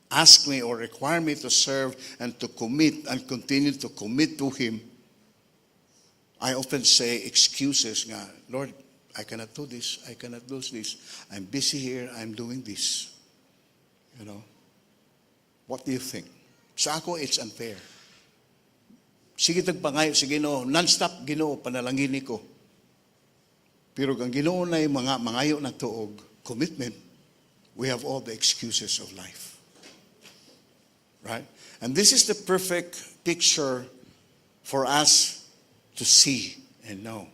ask me or require me to serve and to commit and continue to commit to Him, I often say excuses nga, "Lord, I cannot do this, I cannot do this. I'm busy here, I'm doing this." What do you think? Sa ako, it's unfair. Sige tag pangayo sa Ginoo, non-stop, "Ginoo, panalangin ko." Pero kang Ginoo na yung mga mangayo na tuog commitment, we have all the excuses of life. Right? And this is the perfect picture for us to see and know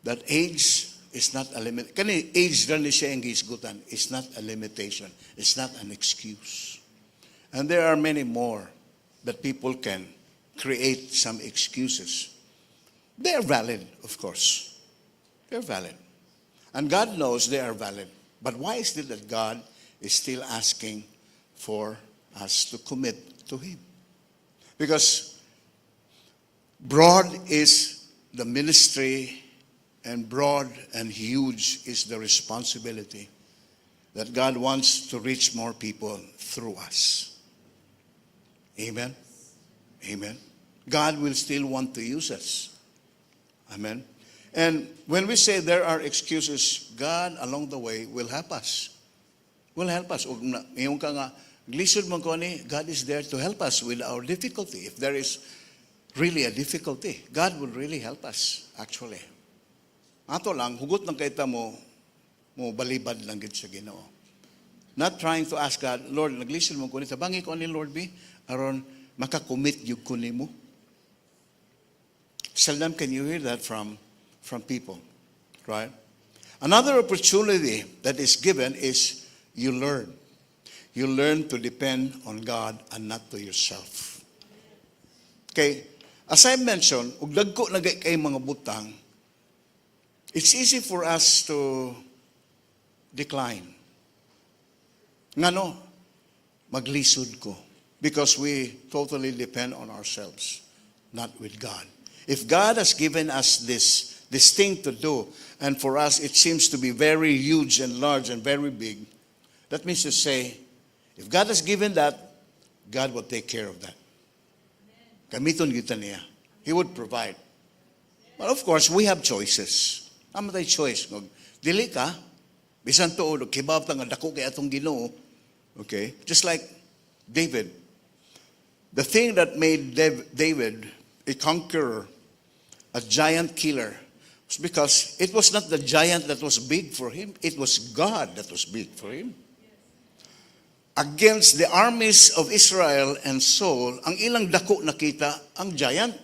that age is not a limit. Kani age ra ni siya ang gihisgutan. It's not a limitation. It's not an excuse. And there are many more that people can create some excuses. They are valid, of course. They're valid. And God knows they are valid. But why is it that God is still asking for us to commit to Him? Because broad is the ministry and broad and huge is the responsibility. That God wants to reach more people through us. Amen. Amen. God will still want to use us. Amen. And when we say there are excuses, God along the way will help us. Will help us. Ug ingon ka nga, "Lisod man ko ni," God is there to help us with our difficulty. If there is really a difficulty, God will really help us, actually. Ato lang, hugot lang kaayo ta mo balibad lang gid sa Ginoo. Not trying to ask God, "Lord, naglisod man ko ni, tabangi ko ni, Lord, bi, aron makakommit gyud ko nimo." Seldom can you hear that from people, right? Another opportunity that is given is you learn. You learn to depend on God and not to yourself. Okay, as I mentioned, ug dagko na kay mga butang, it's easy for us to decline. Ngano, maglisod ko. Because we totally depend on ourselves, not with God. If God has given us this thing to do, and for us it seems to be very huge and large and very big, that means to say, if God has given that, God will take care of that. Gamiton kita niya. He would provide. But of course, we have choices. Naa tay choice. Kung dili ka, bisan tuod, kibaw ta nga dako kay atong Ginoo. Okay? Just like David. The thing that made David a conqueror, a giant killer, was because it was not the giant that was big for him, it was God that was big for him. Against the armies of Israel and Saul, ang ilang dako nakita ang giant.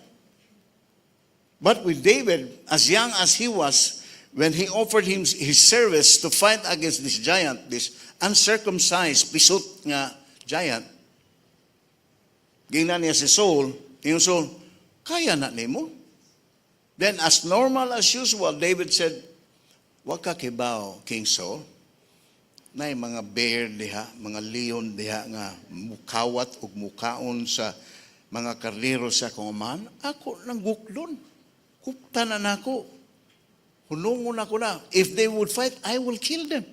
But with David, as young as he was, when he offered him his service to fight against this giant, this uncircumcised, pisot nga giant, gingnan niya si Saul, yung Saul, "Kaya na nimo?" Then, as normal as usual, David said, "Wa ka kibaw, King Saul, naay mga bear diha, mga leon diha nga mukawat ug mukaon sa mga karnero sa akong amahan. Ako nang guklon. Kupta na nako. Hunungon ako na. If they would fight, I will kill them."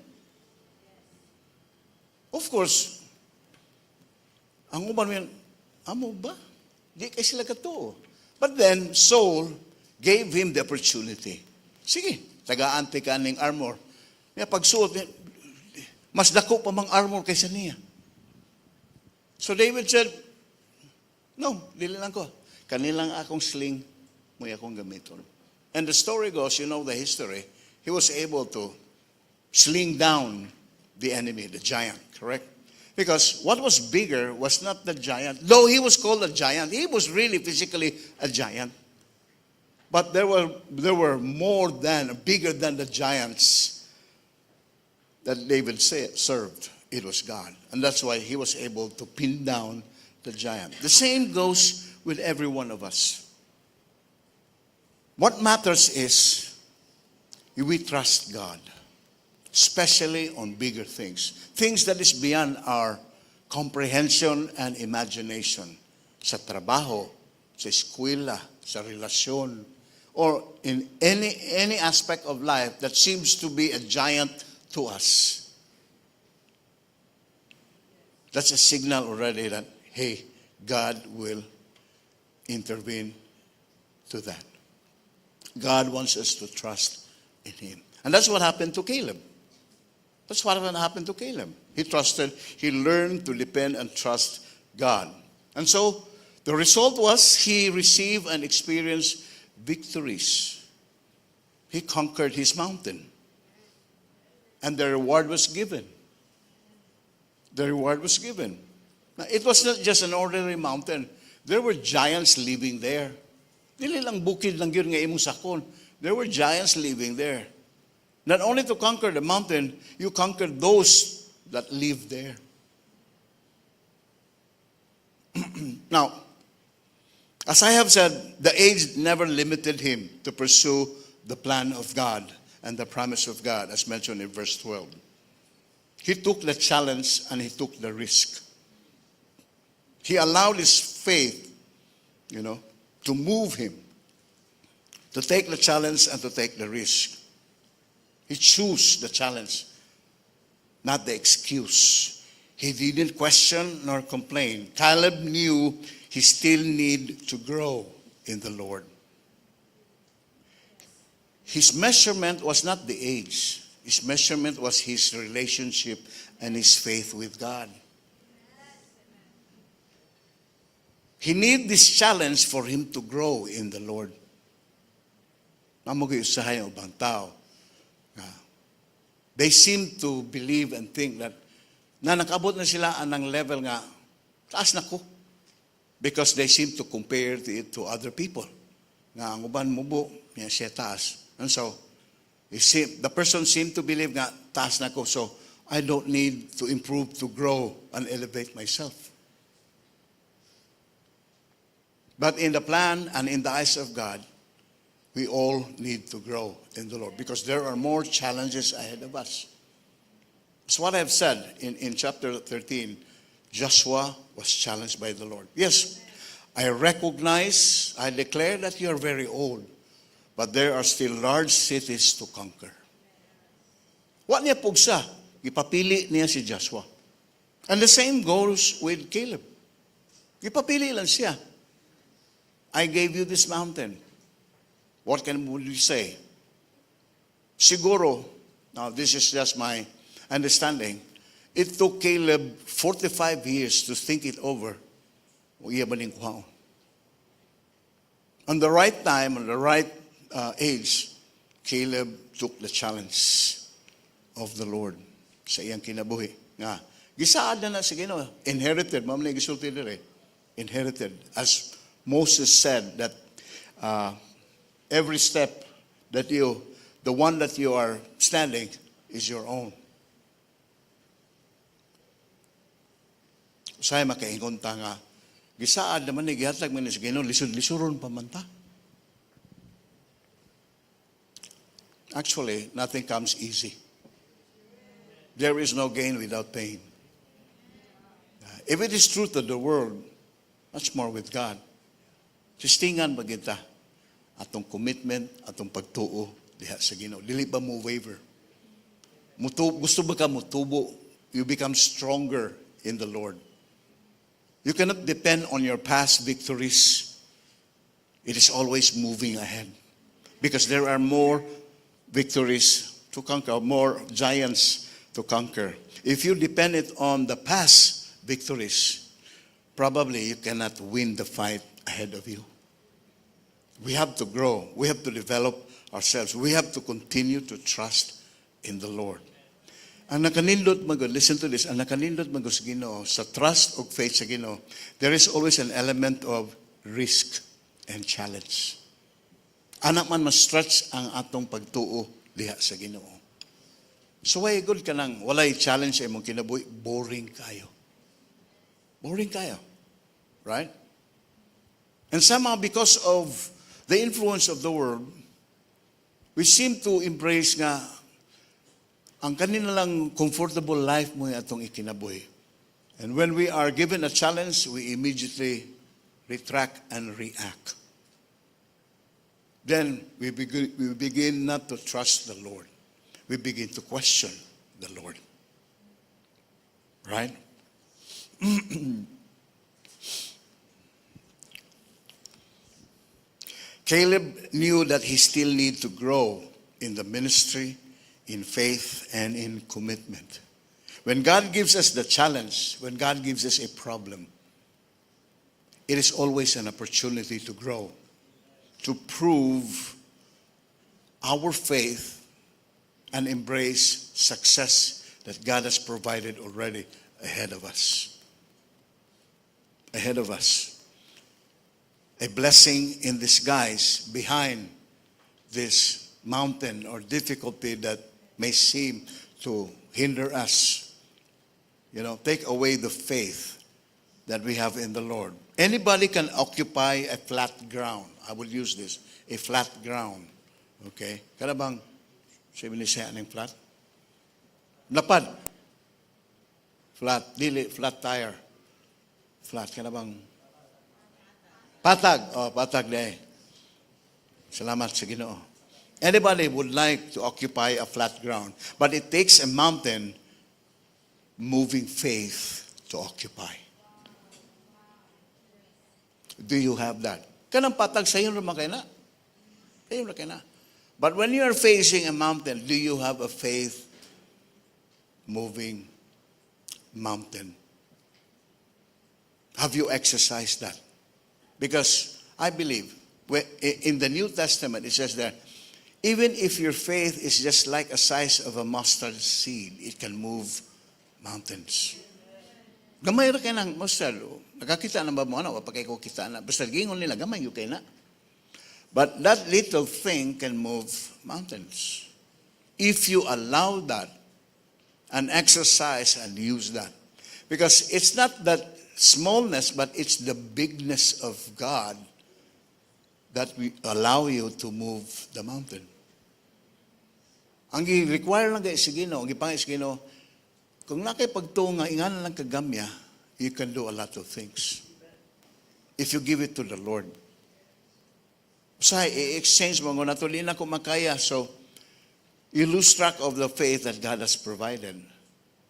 Of course, ang uban mo, "Amo ba? Di kay sila katuo." But then, Saul gave him the opportunity. "Sige, tagaan ka ning armor." Niya pagsuot, niya, mas dako pa mang armor kaysa niya. So David said, "No, dili lang ko. Kani lang akong sling, mo'y akong gamiton." And the story goes, you know the history, he was able to sling down the enemy, the giant, correct? Because what was bigger was not the giant. Though he was called a giant, he was really physically a giant. But there were more than, bigger than the giants that David served. It was God. And that's why he was able to pin down the giant. The same goes with every one of us. What matters is we trust God, especially on bigger things, things that is beyond our comprehension and imagination. Sa trabaho, sa eskwela, sa relasyon, or in any aspect of life that seems to be a giant to us. That's a signal already that, hey, God will intervene to that. God wants us to trust in Him. And that's what happened to Caleb. That's what happened to Caleb. He trusted, he learned to depend and trust God. And so the result was he received and experienced victories. He conquered his mountain. And the reward was given. The reward was given. Now, it was not just an ordinary mountain. There were giants living there. Dili lang bukid lang yun nga imong sakon. There were giants living there. Not only to conquer the mountain, you conquered those that live there. Now, as I have said, the age never limited him to pursue the plan of God and the promise of God, as mentioned in verse 12. He took the challenge and he took the risk. He allowed his faith to move him to take the challenge and to take the risk. He chose the challenge. Not the excuse. He didn't question nor complain. Caleb knew he still need to grow in the Lord. His measurement was not the age. His measurement was his relationship and his faith with God. He need this challenge for him to grow in the Lord. Mao usahay ang ubang tao nga they seem to believe and think that na nakaabot na sila anang level nga taas na ko because they seem to compare it to other people. Nga ang uban mubo, niya siya taas. And so, you see, the person seemed to believe nga taas na ko, so I don't need to improve, to grow, and elevate myself. But in the plan and in the eyes of God, we all need to grow in the Lord because there are more challenges ahead of us. It's what I've said in chapter 13. Joshua was challenged by the Lord. Yes, I recognize, I declare that you are very old, but there are still large cities to conquer. Wa niya pugsa, ipapili niya si Joshua. And the same goes with Caleb. Ipapili lang siya. "I gave you this mountain. What can would you say?" Siguro, now this is just my understanding, it took Caleb 45 years to think it over. O iya ba ning kuhaon? On the right time, on the right age, Caleb took the challenge of the Lord sa iyang kinabuhi. Nga, gisaad na na sa Ginoo. Inherited, mao man gisulti dire. Inherited. As Moses said that every step that you, the one that you are standing is your own. Usahay makaingon ta nga, gisaad naman ni, gihatag man ni sa Ginoo, lisod-lisuron pa man ta. Actually, nothing comes easy. There is no gain without pain. If it is true to the world, much more with God. Testingan ba kita atong commitment, atong pagtuo diha sa Ginoo? Dili ba mo waver? Gusto ba ka mutubo? You become stronger in the Lord. You cannot depend on your past victories. It is always moving ahead. Because there are more victories to conquer, more giants to conquer. If you depend it on the past victories, probably you cannot win the fight ahead of you. We have to grow. We have to develop ourselves. We have to continue to trust in the Lord. Ang nakanindot magod, listen to this, ang nakanindot magod sa Ginoo, sa trust o faith sa Ginoo, there is always an element of risk and challenge. Ana man ma-stretch ang atong pagtuo diha sa Ginoo. So way good ka nang walay challenge sa imong kinabuhi, boring kayo. Boring kayo. Right? And somehow, because of the influence of the world, we seem to embrace nga ang kanina lang comfortable life mo atong ikinabuhi. And when we are given a challenge, we immediately retract and react. Then we begin not to trust the Lord. We begin to question the Lord. Right? Caleb knew that he still need to grow in the ministry, in faith, and in commitment. When God gives us the challenge, when God gives us a problem, it is always an opportunity to grow, to prove our faith and embrace success that God has provided already ahead of us. Ahead of us. A blessing in disguise behind this mountain or difficulty that may seem to hinder us. Take away the faith that we have in the Lord. Anybody can occupy a flat ground. I will use this, a flat ground. Okay? Kana bang sabi ni siya aning flat? Lapad. Flat, dili, flat tire. Flat, kana bang patag? Oh, patag di. Salamat sa Ginoo. Anybody would like to occupy a flat ground, but it takes a mountain moving faith to occupy. Do you have that? Kanang patag sayon ra man kay na. Sayon ra kay na. But when you are facing a mountain, do you have a faith moving mountain? Have you exercised that? Because I believe in the New Testament, it says there, even if your faith is just like a size of a mustard seed, it can move mountains. Gamay ra kay nang mustard. Oh. Nakakita na ba mo ana? Wa pa kay ko kita na. Basta gingon nila gamay gyud kay na. But that little thing can move mountains. If you allow that and exercise and use that. Because it's not that smallness, but it's the bigness of God that we allow you to move the mountain. Ang gi-require lang kay sa Ginoo, ang gipangay sa Ginoo, kung naa kay pagtuo nga ingana lang kagamya, you can do a lot of things. If you give it to the Lord. Usahay, i-exchange mo, nga nato, di na ko makaya. So, you lose track of the faith that God has provided.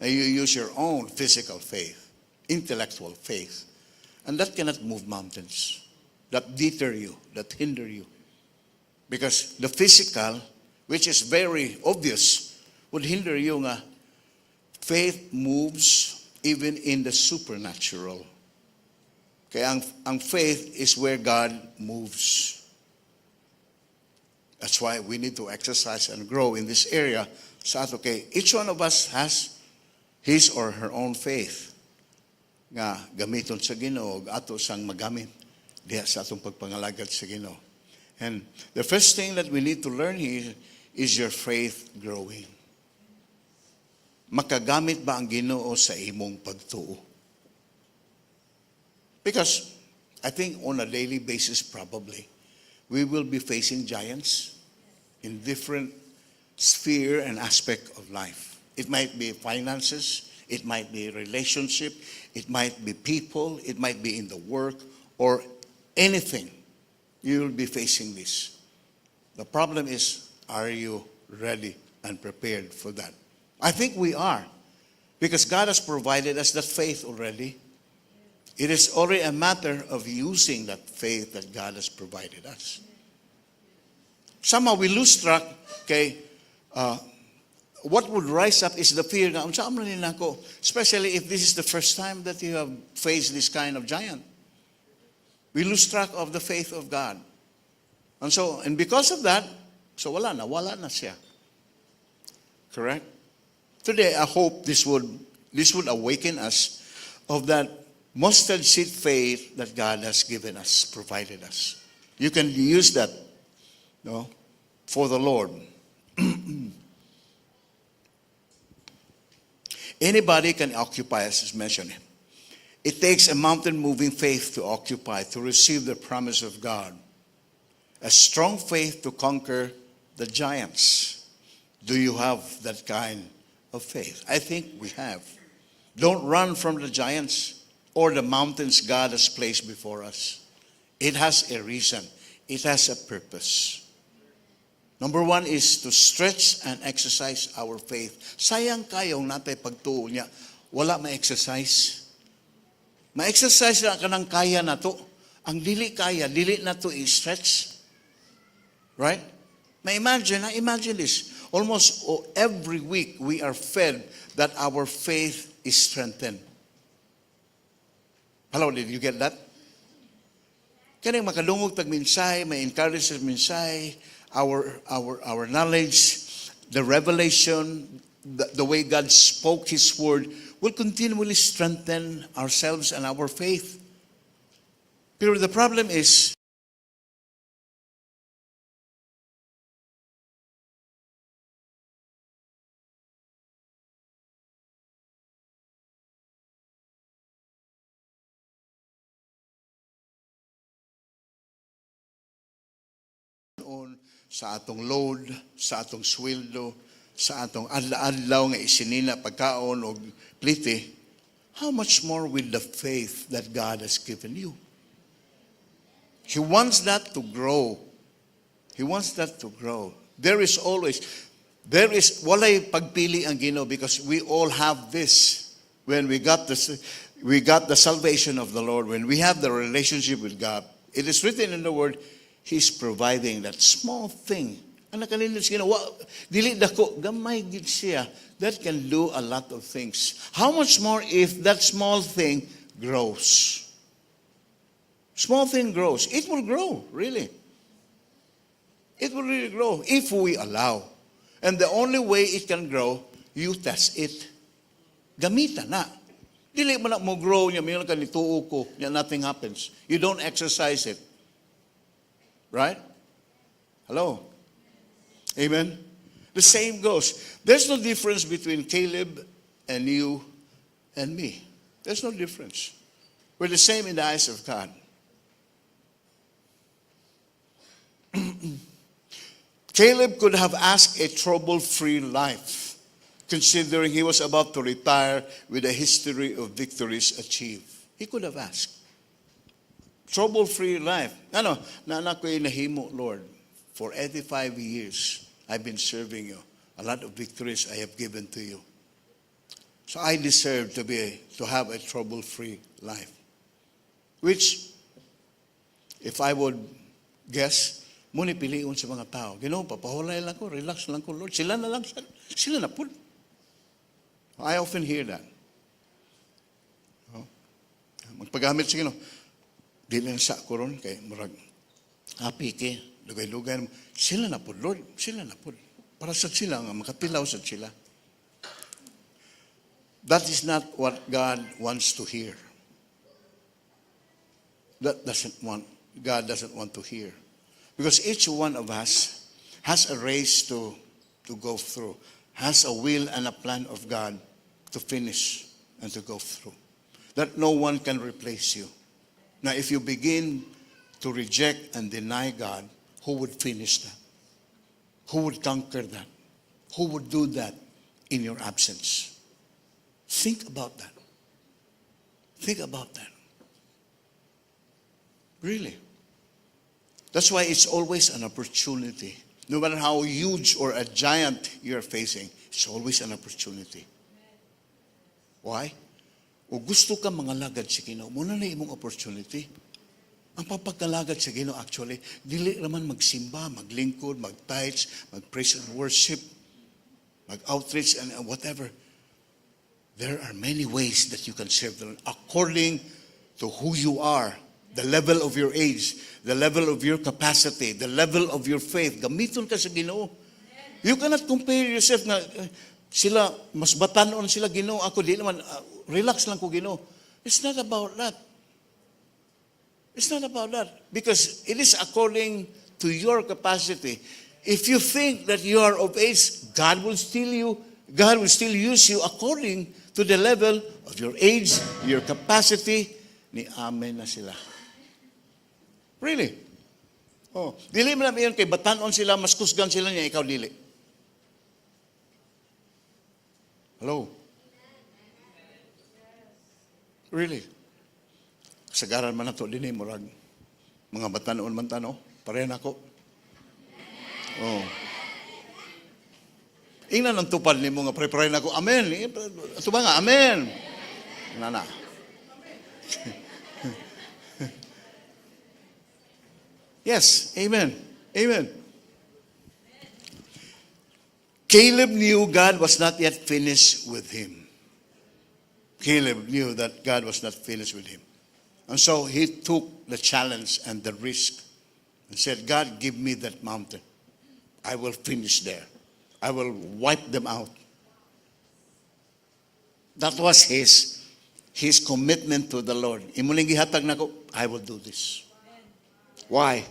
And you use your own physical faith, intellectual faith. And that cannot move mountains. That deter you, that hinder you. Because the physical, which is very obvious, would hinder you nga faith moves even in the supernatural. Kaya ang faith is where God moves. That's why we need to exercise and grow in this area. Sa ato kay each one of us has his or her own faith nga gamiton sa Ginoo ug ato sang magamit diha sa atong pagpangalagad sa Ginoo. And the first thing that we need to learn here is your faith growing. Makagamit ba ang Ginoo sa imong pagtuo? Because I think on a daily basis probably we will be facing giants in different sphere and aspect of life. It might be finances, it might be relationship, it might be people, it might be in the work, or anything. You will be facing this. The problem is, are you ready and prepared for that? I think we are, because God has provided us that faith already. It is already a matter of using that faith that God has provided us. Somehow we lose track, okay, what would rise up is the fear nga, unsa man ni nako, especially if this is the first time that you have faced this kind of giant. We lose track of the faith of God. And because of that, so wala na siya. Correct? Today, I hope this would awaken us of that mustard seed faith that God has given us, provided us. You can use that, no, for the Lord. Anybody can occupy, as is mentioned. It takes a mountain moving faith to occupy, to receive the promise of God. A strong faith to conquer the giants. Do you have that kind of faith? I think we have. Don't run from the giants or the mountains God has placed before us. It has a reason, it has a purpose. Number one is to stretch and exercise our faith. Sayang kayong naa tay pagtuo niya, wala ma-exercise. Ma-exercise na kanang kaya na to. Ang dili kaya, dili na to i-stretch. Right? Now imagine this. Almost, oh, every week we are fed that our faith is strengthened. Hello, did you get that? Kanang makadungog tag mensahe, may encourage sa mensahe, our knowledge, the revelation, the way God spoke His word will continually strengthen ourselves and our faith. Pero the problem is, on sa atong load, sa atong sweldo, sa atong adlaw-adlaw nga isinina pagkaon og plite, how much more with the faith that God has given you? He wants that to grow. He wants that to grow. There is always, there is, walay pagpili ang Ginoo because we all have this. When we got the salvation of the Lord, when we have the relationship with God, it is written in the Word, He's providing that small thing. Ang nakanindot sa Ginoo, dili dako, gamay gid siya. That can do a lot of things. How much more if that small thing grows? Small thing grows. It will grow, really. It will really grow if we allow. And the only way it can grow, you test it. Gamita na. Dili man na mo grow niya, may ka nituo ko, niya nothing happens. You don't exercise it. Right? Hello? Amen? The same goes. There's no difference between Caleb and you and me. There's no difference. We're the same in the eyes of God. Caleb could have asked a trouble free life, considering he was about to retire with a history of victories achieved. He could have asked. Trouble free life. Ano, naa ko'y nahimo, Lord. For 85 years, I've been serving you. A lot of victories I have given to you. So I deserve to have a trouble-free life. Which, if I would guess, mao ni pilion sa mga tao. Ginoo, papahulay lang ko, relax lang ko, Lord. Sila na lang, sila na po. I often hear that. Oh. Magpagamit sa Ginoo. Di lang sa ko ron, kay murag, happy kay, lugay-lugay. Sila na po, Lord. Sila na po. Para sa sila, nga makatilaw sa sila. That is not what God wants to hear. That doesn't want, God doesn't want to hear. Because each one of us has a race to go through, has a will and a plan of God to finish and to go through. That no one can replace you. Now, if you begin to reject and deny God, who would finish that? Who would conquer that? Who would do that in your absence? Think about that. Think about that. Really. That's why it's always an opportunity. No matter how huge or a giant you're facing, it's always an opportunity. Why? O gusto ka mangalagad sa Ginoo, mao na na imong opportunity. Ang pagkalagad sa Ginoo actually, dili raman magsimba, maglingkod, mag-tithes, mag-praise and worship, mag-outreach and whatever. There are many ways that you can serve the Lord according to who you are, the level of your age, the level of your capacity, the level of your faith. Gamiton ka sa Ginoo. You cannot compare yourself nga eh, sila mas batanon sila, Ginoo, ako di naman, ah, relax lang ko, Ginoo. It's not about that. It's not about that because it is according to your capacity. If you think that you are of age, God will still use you according to the level of your age, your capacity, ni amen na sila. Really? Oh, dili man namin kay batanon sila, mas kusgan sila niya, ikaw dili. Hello? Really? Kasagaran man nato dinhi murag mga batanon man ta, no? Pareha nako. Oh. Ingnan ang tupad nimo nga pare-pare nako. Amen. Ato ba nga? Amen. Na na. Yes, amen. Amen. Caleb knew God was not yet finished with him. Caleb knew that God was not finished with him. And so he took the challenge and the risk and said, "God, give me that mountain. I will finish there. I will wipe them out." That was his commitment to the Lord. Imo ning gihatag nako, I will do this. Why?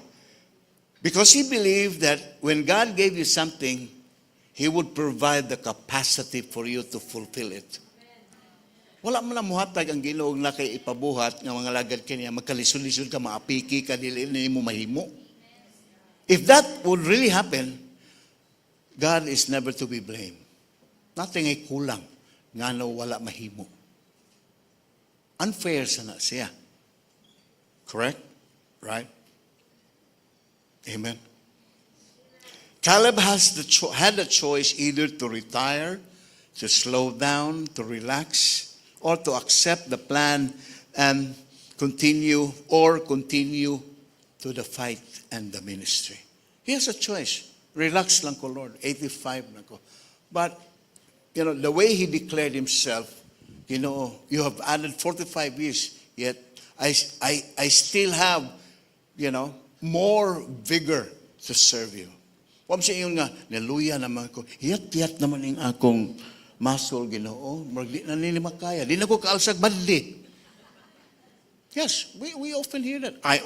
Because he believed that when God gave you something, He would provide the capacity for you to fulfill it. Wala man na muhatag ang Ginoo na kay ipabuhat nga mangalagad kaniya, magkalisod-lisod ka, maapiki ka, dili nimo mahimo. If that would really happen, God is never to be blamed. Nothing ay kulang ngano wala mahimo. Unfair sana siya. Correct? Right? Amen. Caleb had the choice either to retire, to slow down, to relax, or to accept the plan and continue or continue to the fight and the ministry. He has a choice. "Relax lang ko, Lord. 85 na ko." But the way he declared himself, "You have added 45 years, yet I still have more vigor to serve you." Wa siya ingon nga, "Naluya naman ko. Hiyat-hiyat naman yung akong muscle, Ginoo. Murag di na nini makaya. Di na ko kaalsag balde." Yes, we often hear that. I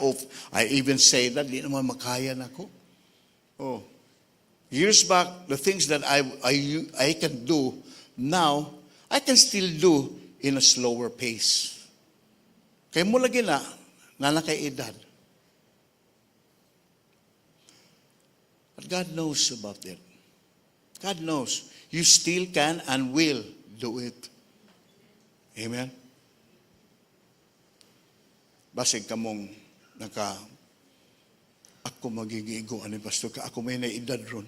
even say that, "Di naman makaya na ko." Oh. Years back, the things that I can do now, I can still do in a slower pace. Kay mo lagi na, naa kay edad. But God knows about it. God knows. You still can and will do it. Amen? Basig kamong naka ako magigigo ani, pastor, ka ako may naedad ron.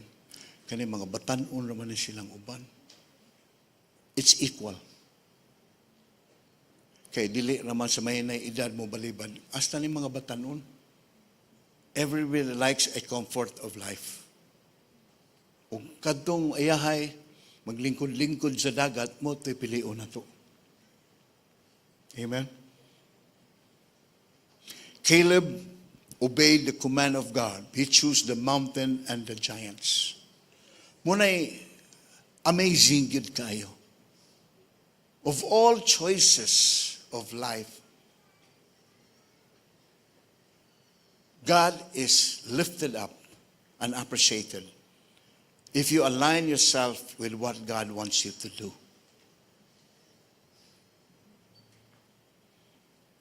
Kani mga batan-on naman ni silang uban. It's equal. Kay dili naman sa may edad mo balibad. Hasta ni mga batan-on. Everybody likes a comfort of life. Ug kadtong ayahay maglingkod-lingkod sa dagat mo to'y pilion nato. Amen. Caleb obeyed the command of God. He chose the mountain and the giants. Muna'y amazing gyud kayo. Of all choices of life, God is lifted up and appreciated if you align yourself with what God wants you to do.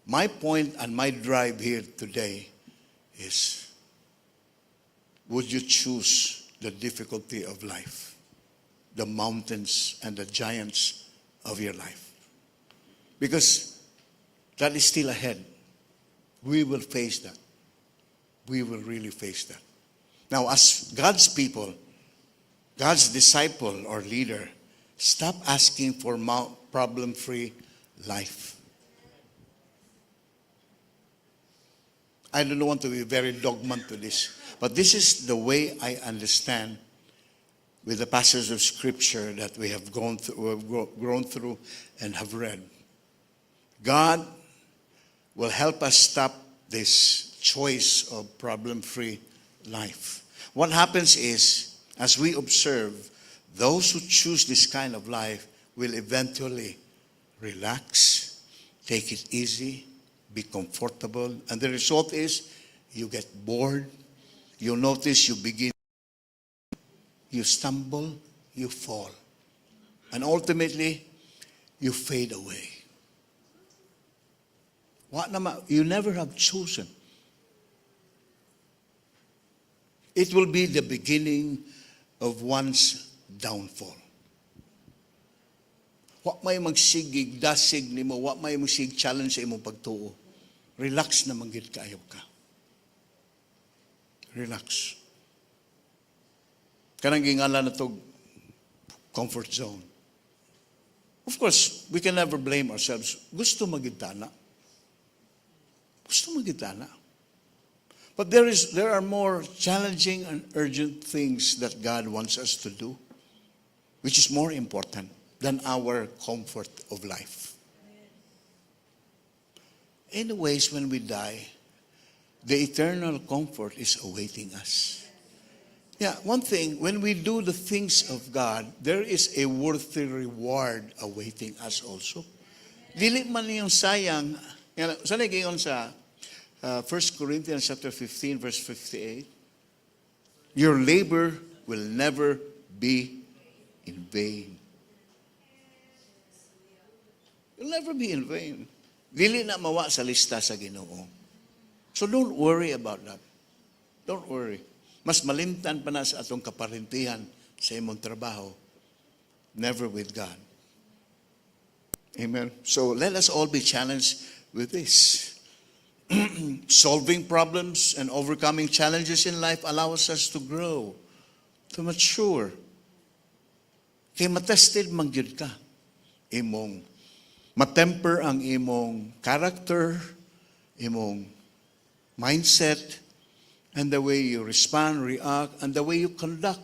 My point and my drive here today is, would you choose the difficulty of life, the mountains and the giants of your life? Because that is still ahead. We will face that. We will really face that. Now, as God's people, God's disciple or leader, stop asking for problem-free life. I don't want to be very dogmatic to this, but this is the way I understand with the passage of Scripture that we have gone through, have grown through and have read. God will help us stop this choice of problem-free life. What happens is, as we observe, those who choose this kind of life will eventually relax, take it easy, be comfortable, and the result is you get bored, you notice you begin, you stumble, you fall, and ultimately, you fade away. What naman, you never have chosen. It will be the beginning of one's downfall. Wa may magsigig dasig nimo, wa may magsig challenge sa imong pagtuo. Relax na man gyud kaayo ka. Relax. Kanang gingalan na to comfort zone. Of course, we can never blame ourselves. Gusto magitana. Gusto magitana. But there are more challenging and urgent things that God wants us to do, which is more important than our comfort of life. Anyways, when we die, the eternal comfort is awaiting us. Yeah, one thing, when we do the things of God, there is a worthy reward awaiting us also. Dili man yung sayang, sa nagingon sa 1 Corinthians chapter 15, verse 58, "Your labor will never be in vain." You'll never be in vain. Dili na mawa sa lista sa Ginoo. So don't worry about that. Don't worry. Mas malimtan pa na sa atong kaparintihan sa imong trabaho, never with God. Amen. So let us all be challenged with this. Solving problems and overcoming challenges in life allows us to grow, to mature. Kay matested man gyud ka. Imong Matemper ang imong character, imong mindset, and the way you respond, react, and the way you conduct,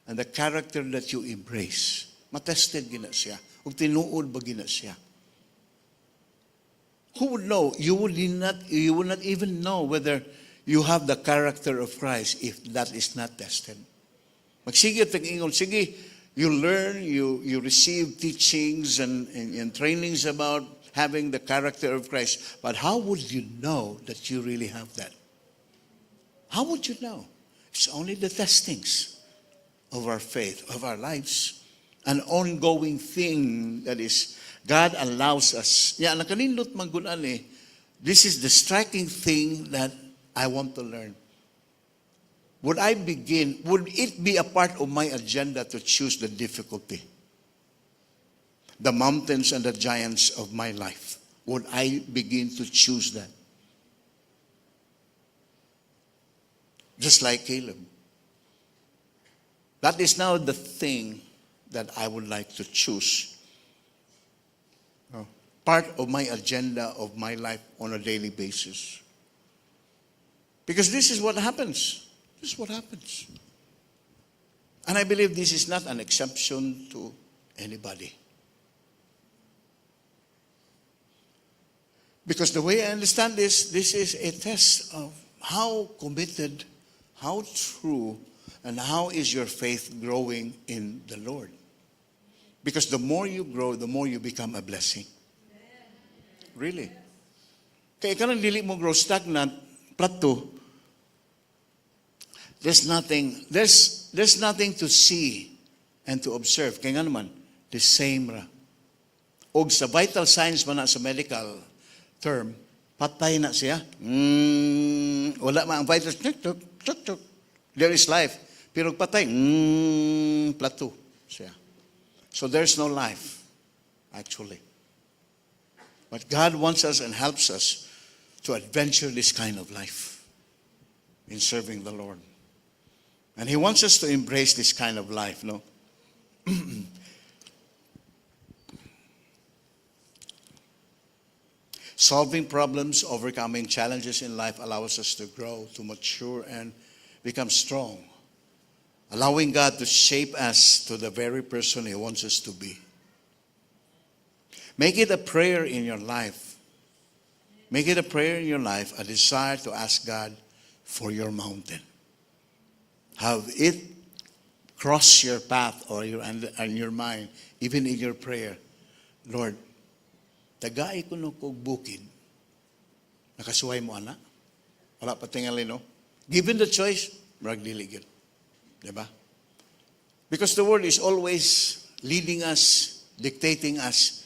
and the character that you embrace. Matested gyud na siya. Ug tinuod ba gyud na siya? Who would know? You would not even know whether you have the character of Christ if that is not tested. Magsige tag ingon, sige, you learn, you receive teachings and trainings about having the character of Christ. But how would you know that you really have that? How would you know? It's only the testings of our faith, of our lives. An ongoing thing that is, God allows us. Yeah, nakanindot man gud ani. This is the striking thing that I want to learn. Would it be a part of my agenda to choose the difficulty? The mountains and the giants of my life? Would I begin to choose that? Just like Caleb. That is now the thing that I would like to choose. Oh, part of my agenda of my life on a daily basis. Because this is what happens. This is what happens. And I believe this is not an exception to anybody. Because the way I understand this, this is a test of how committed, how true, and how is your faith growing in the Lord. Because the more you grow, the more you become a blessing. Really. Kaya kanang dili mo grow stagnant, plateau, there's nothing to see and to observe. Kaya nga naman, the same ra. Og sa vital signs man na sa medical term, patay na siya. Wala man ang vital tuk, tuk, tuk, tuk. There is life. Pero patay, plateau siya. So there's no life, actually. But God wants us and helps us to adventure this kind of life in serving the Lord. And He wants us to embrace this kind of life, no? Solving problems, overcoming challenges in life allows us to grow, to mature, and become strong, allowing God to shape us to the very person He wants us to be. Make it a prayer in your life. Make it a prayer in your life, a desire to ask God for your mountain. Have it cross your path or your and your mind, even in your prayer. "Lord, tagai ko no kog bukid. Nakasuway mo ana?" Wala pa tingali, no? Given the choice, murag dili gyud. Diba? Because the world is always leading us, dictating us.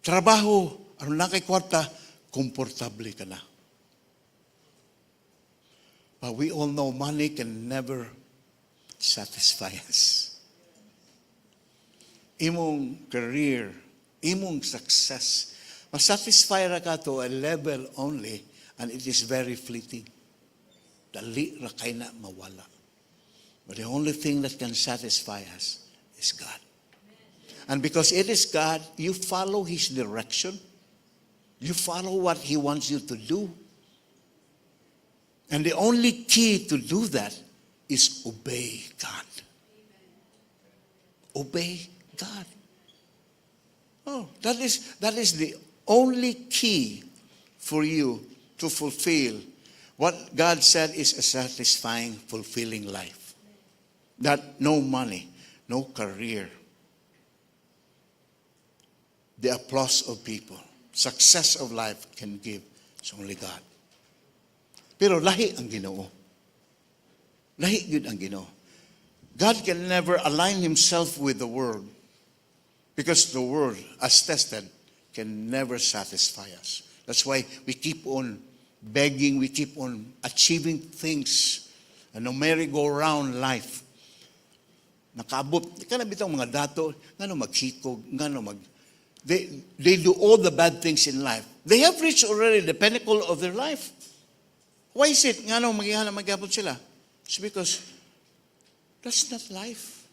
Trabaho, aron naa kay kwarta, komportable ka na. But we all know money can never satisfy us. Imong career, imong success, masatisfy ra ka to a level only and it is very fleeting. Dali ra kay na mawala. But the only thing that can satisfy us is God. And because it is God, you follow His direction. You follow what He wants you to do. And the only key to do that is obey God. Obey God. Oh, that is the only key for you to fulfill what God said is a satisfying, fulfilling life. That no money, no career, the applause of people, success of life can give. It's only God. Pero lahi ang Ginoo. Lahi gyud ang Ginoo. God can never align himself with the world because the world, as tested, can never satisfy us. That's why we keep on begging, we keep on achieving things. And no merry-go-round life. Nakaabot, kana bitong mga dato, ngano maghikog, ngano mag... They do all the bad things in life. They have reached already the pinnacle of their life. Why is it? Ngano magihana magyapon sila? It's because that's not life.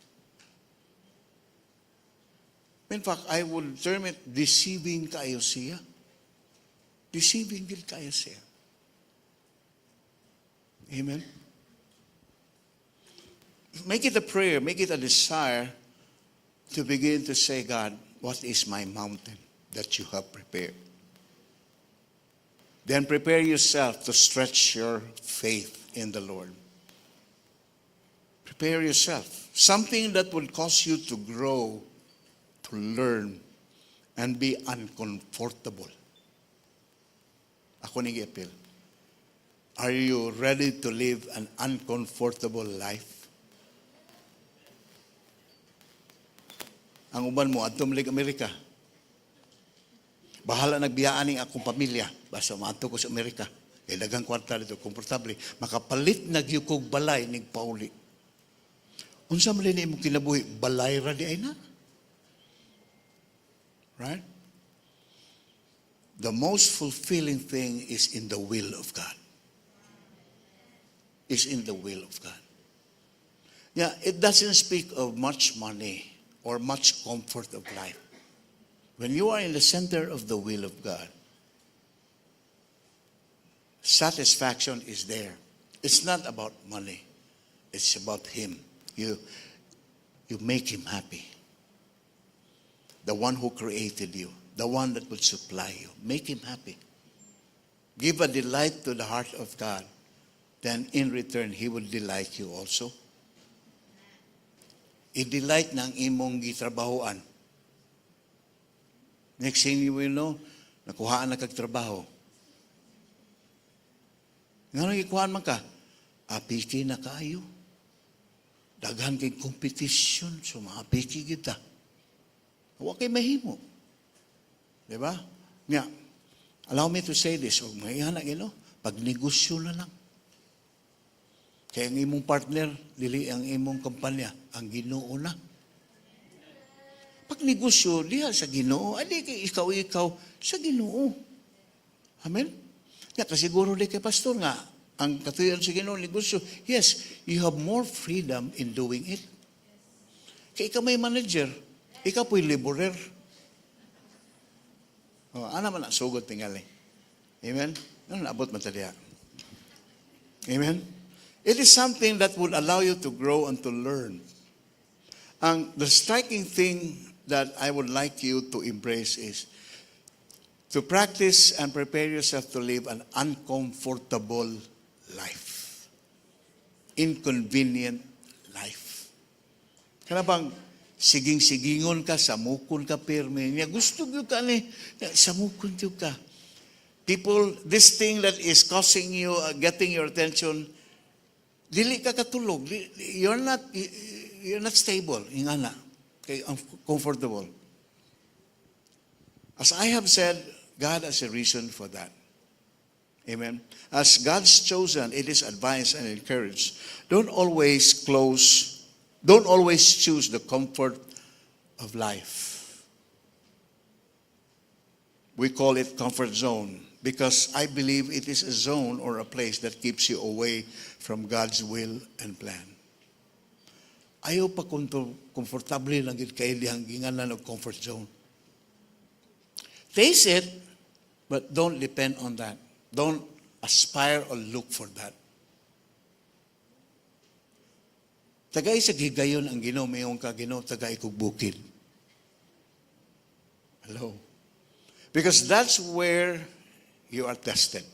In fact, I would term it deceiving kaayo siya. Deceiving gyud kaayo siya. Amen? Make it a prayer, make it a desire to begin to say, "God, what is my mountain that you have prepared?" Then prepare yourself to stretch your faith in the Lord. Prepare yourself. Something that will cause you to grow, to learn, and be uncomfortable. Ako ning appeal. Are you ready to live an uncomfortable life? Ang uban mo, adto man Amerika. Bahala na'g biyaan ning akong pamilya. Basta maadto ko sa Amerika. Kay daghang kwarta didto, komportable. Makapalit na gyud kog balay nig pauli. Unsa man ni imong kinabuhi, balay ra diay na. Right? The most fulfilling thing is in the will of God. Is in the will of God. Yeah, it doesn't speak of much money or much comfort of life. When you are in the center of the will of God, satisfaction is there. It's not about money. It's about Him. You make Him happy. The one who created you, the one that will supply you. Make Him happy. Give a delight to the heart of God. Then in return, He will delight you also. I-delight ng imong gitrabahoan. Next thing you will know, nakuhaan na kag trabaho. Nga gikuhaan man ka? Apiki na kaayo. Daghan kay competition, so maapiki kita. Wa kay mahimo. Di ba? Nga, allow me to say this, og mga na ino, pag negosyo na lang. Kaya ang imong partner, dili ang imong kumpanya, ang Ginoo na. Pag negosyo, diha sa Ginoo, ay di kay ikaw ikaw sa Ginoo. Amen? Nga kasiguro di kay pastor nga ang katuyan sa Ginoo negosyo. Yes, you have more freedom in doing it. Kay ikaw may manager, ikaw po'y laborer. Oh, ana man ang sugod tingali. Amen? Ano naabot man ta diha? Amen? It is something that would allow you to grow and to learn. And the striking thing that I would like you to embrace is to practice and prepare yourself to live an uncomfortable life. Inconvenient life. Kana bang siging-sigingon ka, samukon ka pirmi. Nya gusto gyud ka ni, nya, samukon gyud ka. People, this thing that is causing you, getting your attention, dili ka katulog. You're not stable. Ingana. Kay uncomfortable. As I have said, God has a reason for that. Amen. As God's chosen, it is advised and encouraged. Don't always choose the comfort of life. We call it comfort zone because I believe it is a zone or a place that keeps you away from God's will and plan. Ayaw pa komportable lang gid kay dihang ginganan og comfort zone. Face it, but don't depend on that. Don't aspire or look for that. Tagay sa gigayon ang Ginoo, mayon ka, "Ginoo, tagay kog bukid." Hello. Because that's where you are tested.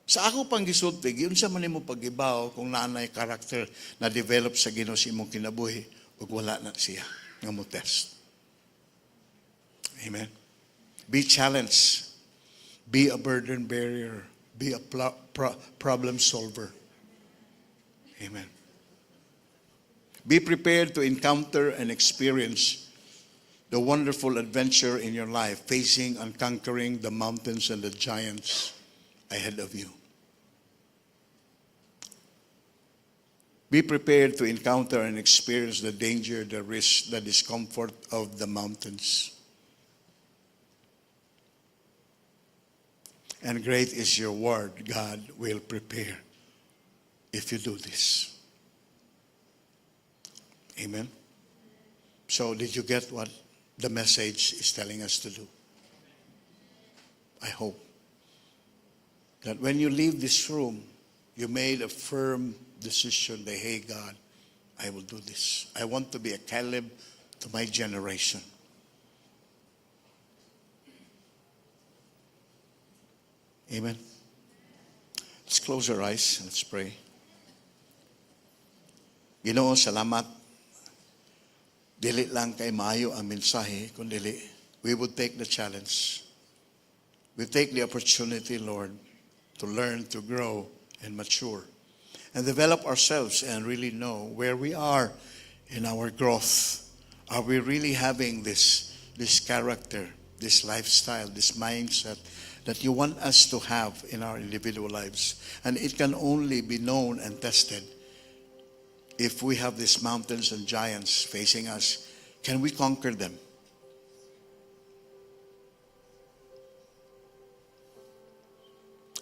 Sa ako pang gisulti, giunsa man nimo pag-ibaw kung naanay character na develop sa Ginoo sa imong kinabuhi ug wala na siya nga mo test. Amen. Be challenged. Be a burden bearer. Be a problem solver. Amen. Be prepared to encounter and experience the wonderful adventure in your life, facing and conquering the mountains and the giants ahead of you. Be prepared to encounter and experience the danger, the risk, the discomfort of the mountains. And great is your word God will prepare if you do this. Amen. So, did you get what the message is telling us to do? I hope that when you leave this room, you made a firm decision that, "Hey, God, I will do this. I want to be a Caleb to my generation." Amen. Let's close our eyes. Let's pray. Ginoo, salamat. Dili lang kay maayo ang mensahe, kundi we would take the challenge. We take the opportunity, Lord, to learn, to grow, and mature, and develop ourselves and really know where we are in our growth. Are we really having this character, this lifestyle, this mindset that you want us to have in our individual lives? And it can only be known and tested if we have these mountains and giants facing us. Can we conquer them?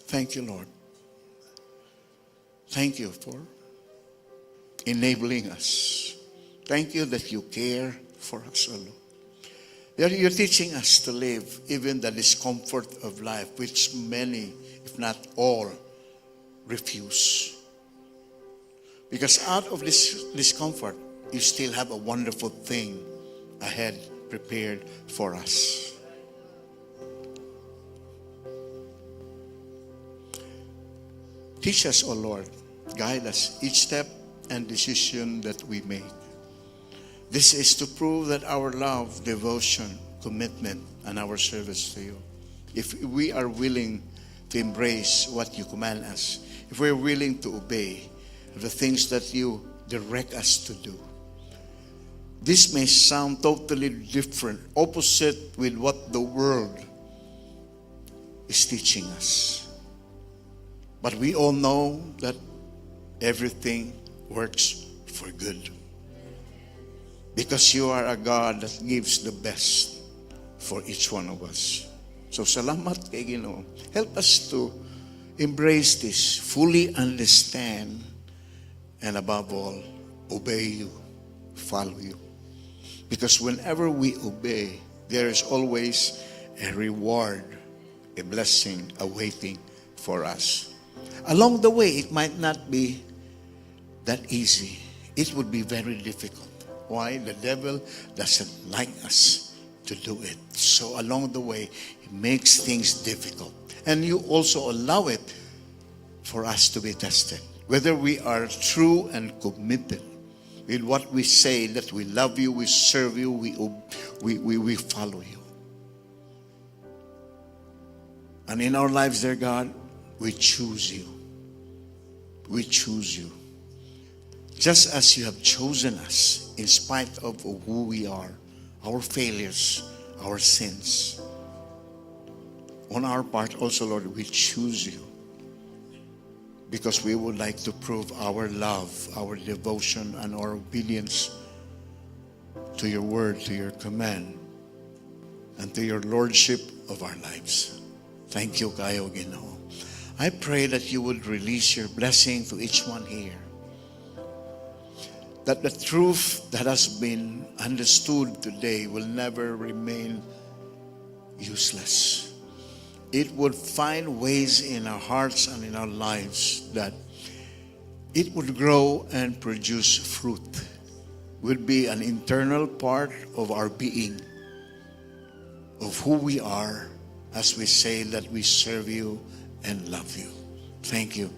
Thank you, Lord. Thank you for enabling us. Thank you that you care for us, O Lord. You're teaching us to live even the discomfort of life, which many, if not all, refuse. Because out of this discomfort, you still have a wonderful thing ahead prepared for us. Teach us, O Lord. Guide us each step and decision that we make. This is to prove that our love, devotion, commitment, and our service to you, if we are willing to embrace what you command us, if we're willing to obey the things that you direct us to do. This may sound totally different, opposite with what the world is teaching us. But we all know that everything works for good. Because you are a God that gives the best for each one of us. So salamat kay Ginoo. Help us to embrace this, fully understand, and above all, obey you, follow you. Because whenever we obey, there is always a reward, a blessing awaiting for us. Along the way, it might not be that easy. It would be very difficult. Why? The devil doesn't like us to do it. So along the way, he makes things difficult. And you also allow it for us to be tested. Whether we are true and committed with what we say, that we love you, we serve you, we follow you. And in our lives, dear God, we choose you. We choose you. Just as you have chosen us in spite of who we are, our failures, our sins. On our part also, Lord, we choose you because we would like to prove our love, our devotion, and our obedience to your word, to your command, and to your lordship of our lives. Thank you kaayo, Ginoo. I pray that you would release your blessing to each one here. That the truth that has been understood today will never remain useless. It would find ways in our hearts and in our lives that it would grow and produce fruit, would be an internal part of our being, of who we are as we say that we serve you and love you. Thank you.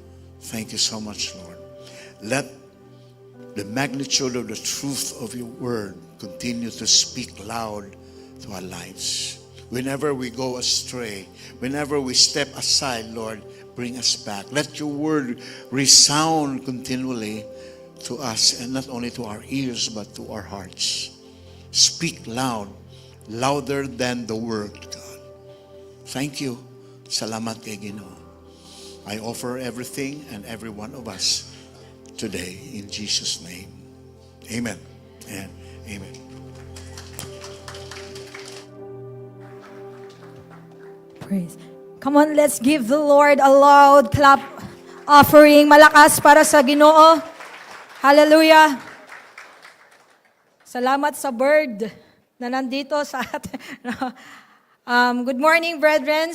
Thank you so much, Lord. Let the magnitude of the truth of your word continue to speak loud to our lives. Whenever we go astray, whenever we step aside, Lord, bring us back. Let your word resound continually to us, and not only to our ears, but to our hearts. Speak loud, louder than the world, God. Thank you. Salamat kay Ginoo. I offer everything and every one of us today in Jesus' name. Amen and amen. Praise. Come on, let's give the Lord a loud clap offering. Malakas para sa Ginoo. Hallelujah. Salamat sa bird na nandito sa atin. Good morning, brethren.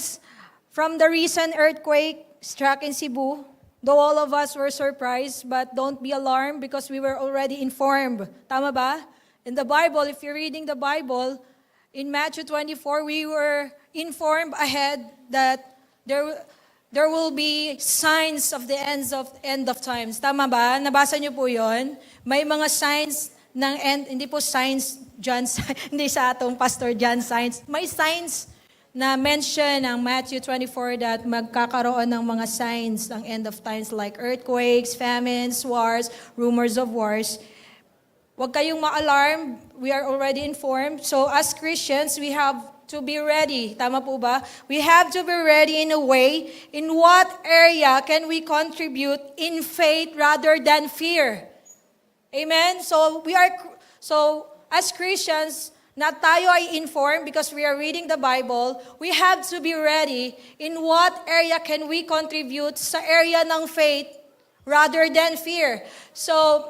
From the recent earthquake struck in Cebu, though all of us were surprised, but don't be alarmed because we were already informed. Tama ba? In the Bible, if you're reading the Bible, in Matthew 24, we were informed ahead that there will be signs of the end of times. Tama ba? Nabasa niyo po 'yon? May mga signs ng end, hindi po signs John, hindi sa atong Pastor John signs. May signs na mention ng Matthew 24 that magkakaroon ng mga signs ng end of times like earthquakes, famines, wars, rumors of wars. Huwag kayong ma-alarm. We are already informed. So as Christians, we have to be ready. Tama po ba? We have to be ready in a way. In what area can we contribute in faith rather than fear? Amen? So as Christians, na tayo ay informed because we are reading the Bible, we have to be ready in what area can we contribute sa area ng faith rather than fear. So,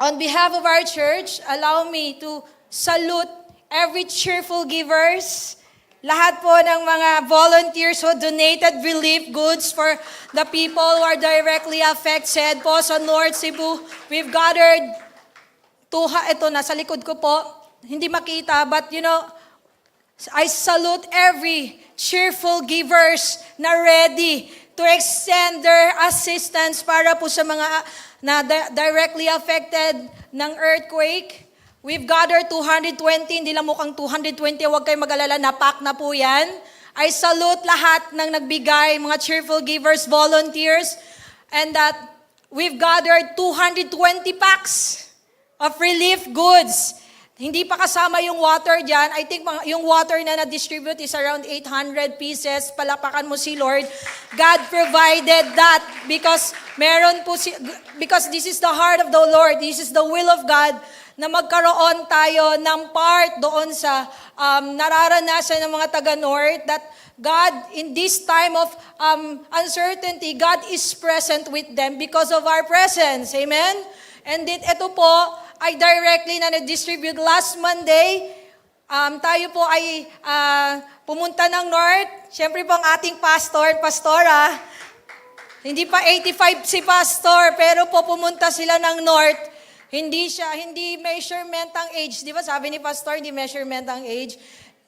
on behalf of our church, allow me to salute every cheerful givers, lahat po ng mga volunteers who donated relief goods for the people who are directly affected po sa North Cebu. We've gathered tuha, ito nasa likod ko po, hindi makita, but I salute every cheerful givers na ready to extend their assistance para po sa mga na directly affected ng earthquake. We've gathered 220, hindi lang mukhang 220, huwag kayong mag-alala, na-pack na po yan. I salute lahat ng nagbigay, mga cheerful givers, volunteers, and that we've gathered 220 packs of relief goods. Hindi pa kasama yung water dyan. I think yung water na na-distribute is around 800 pieces. Palakpakan mo si Lord. God provided that because meron po si, because this is the heart of the Lord. This is the will of God na magkaroon tayo ng part doon sa nararanasan ng mga taga-North that God, in this time of uncertainty, God is present with them because of our presence. Amen? And then, ito po ay directly na na-distribute last Monday. Tayo po ay pumunta ng North. Siyempre po ang ating pastor, pastora, hindi pa 85 si pastor, pero po pumunta sila ng North. Hindi measurement ang age. Di ba sabi ni pastor, hindi measurement ang age.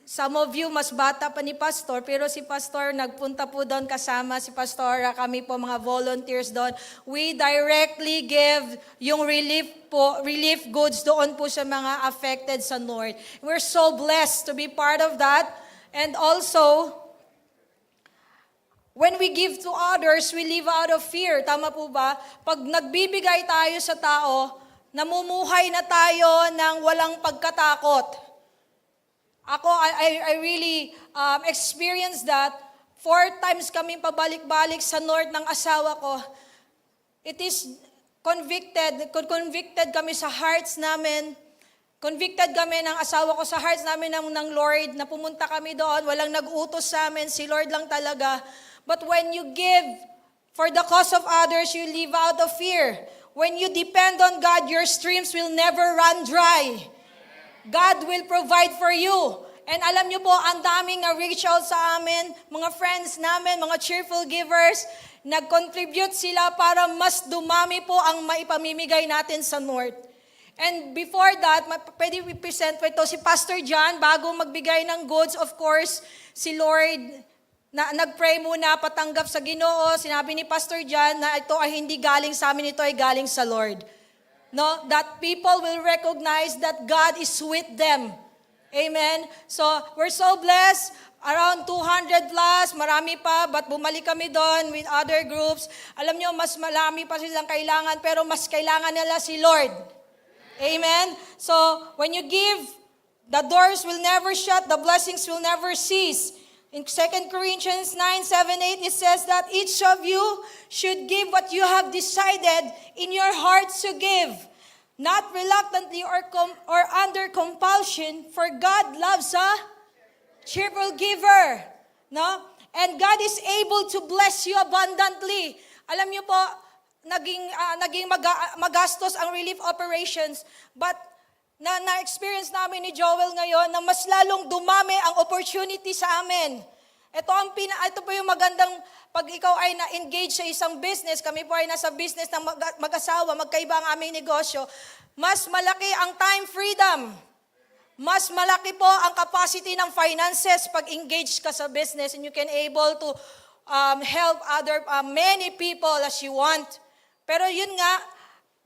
Some of you, mas bata pa ni pastor, pero si pastor nagpunta po doon kasama si pastora, kami po mga volunteers doon. We directly give yung relief po, relief goods doon po sa mga affected sa North. We're so blessed to be part of that. And also, when we give to others, we live out of fear. Tama po ba? Pag nagbibigay tayo sa tao, namumuhay na tayo ng walang pagkatakot. Ako, I really experienced that. Four times kaming pabalik-balik sa north ng asawa ko. It is convicted, convicted kami sa hearts namin. Convicted kami ng asawa ko sa hearts namin ng Lord na pumunta kami doon. Walang nag-utos sa amin, si Lord lang talaga. But when you give for the cause of others, you live out of fear. When you depend on God, your streams will never run dry. God will provide for you. And alam niyo po, ang daming na-reach out sa amin, mga friends namin, mga cheerful givers, nag-contribute sila para mas dumami po ang maipamimigay natin sa North. And before that, pwede i-present po ito si Pastor John bago magbigay ng goods. Of course, si Lord na nag-pray muna patanggap sa Ginoo. Sinabi ni Pastor John na ito ay hindi galing sa amin, ito ay galing sa Lord. No, that people will recognize that God is with them. Amen. So, we're so blessed. Around 200 plus, marami pa, but bumalik kami doon with other groups. Alam nyo, mas marami pa silang kailangan, pero mas kailangan nila si Lord. Amen? So, when you give, the doors will never shut, the blessings will never cease. In 2 Corinthians 9, 7, 8, it says that each of you should give what you have decided in your hearts to give, not reluctantly or under compulsion, for God loves a cheerful giver. No? And God is able to bless you abundantly. Alam niyo po, naging magastos ang relief operations, but Na na-experience namin ni Joel ngayon na mas lalong dumami ang opportunity sa amin. Ito po yung magandang pag ikaw ay na-engage sa isang business, kami po ay nasa business ng mag-asawa, magkaiba ang aming negosyo, mas malaki ang time freedom. Mas malaki po ang capacity ng finances pag engaged ka sa business and you can able to help other many people as you want. Pero yun nga,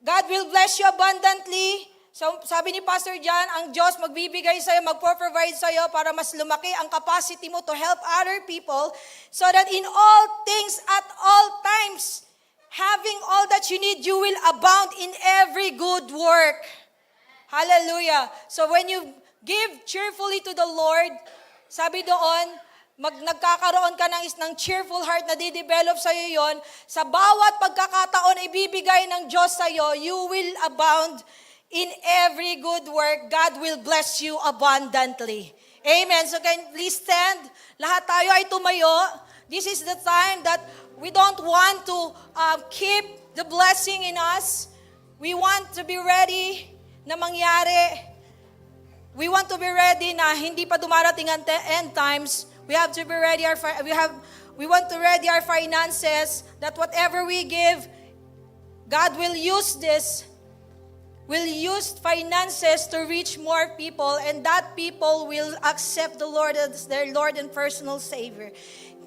God will bless you abundantly. So, sabi ni Pastor John, ang Diyos magbibigay sa'yo, magpo-provide sa'yo para mas lumaki ang capacity mo to help other people so that in all things at all times, having all that you need, you will abound in every good work. Hallelujah. So when you give cheerfully to the Lord, sabi doon, nagkakaroon ka ng cheerful heart na di-develop sa'yo yon. Sa bawat pagkakataon ibibigay ng Diyos sa'yo, you will abound in every good work. God will bless you abundantly. Amen. So can please stand? Lahat tayo ay tumayo. This is the time that we don't want to keep the blessing in us. We want to be ready na mangyari. We want to be ready na hindi pa dumarating ang end times. We have to be ready our fi- we have we want to ready our finances that whatever we give, God will use this, will use finances to reach more people, and that people will accept the Lord as their Lord and personal Savior.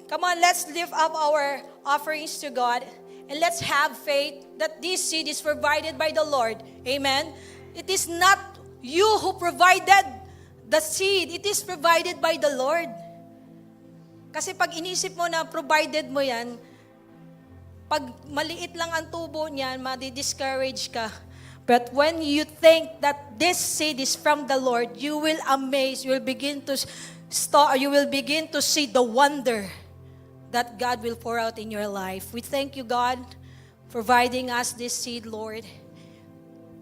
Come on, let's lift up our offerings to God and let's have faith that this seed is provided by the Lord. Amen. It is not you who provided the seed, it is provided by the Lord. Kasi pag inisip mo na provided mo yan, pag maliit lang ang tubo niyan, madi-discourage ka. But when you think that this seed is from the Lord, you will amaze, you will begin to see the wonder that God will pour out in your life. We thank you, God, providing us this seed, Lord.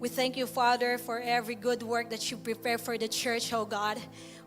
We thank you, Father, for every good work that you prepare for the church, oh God.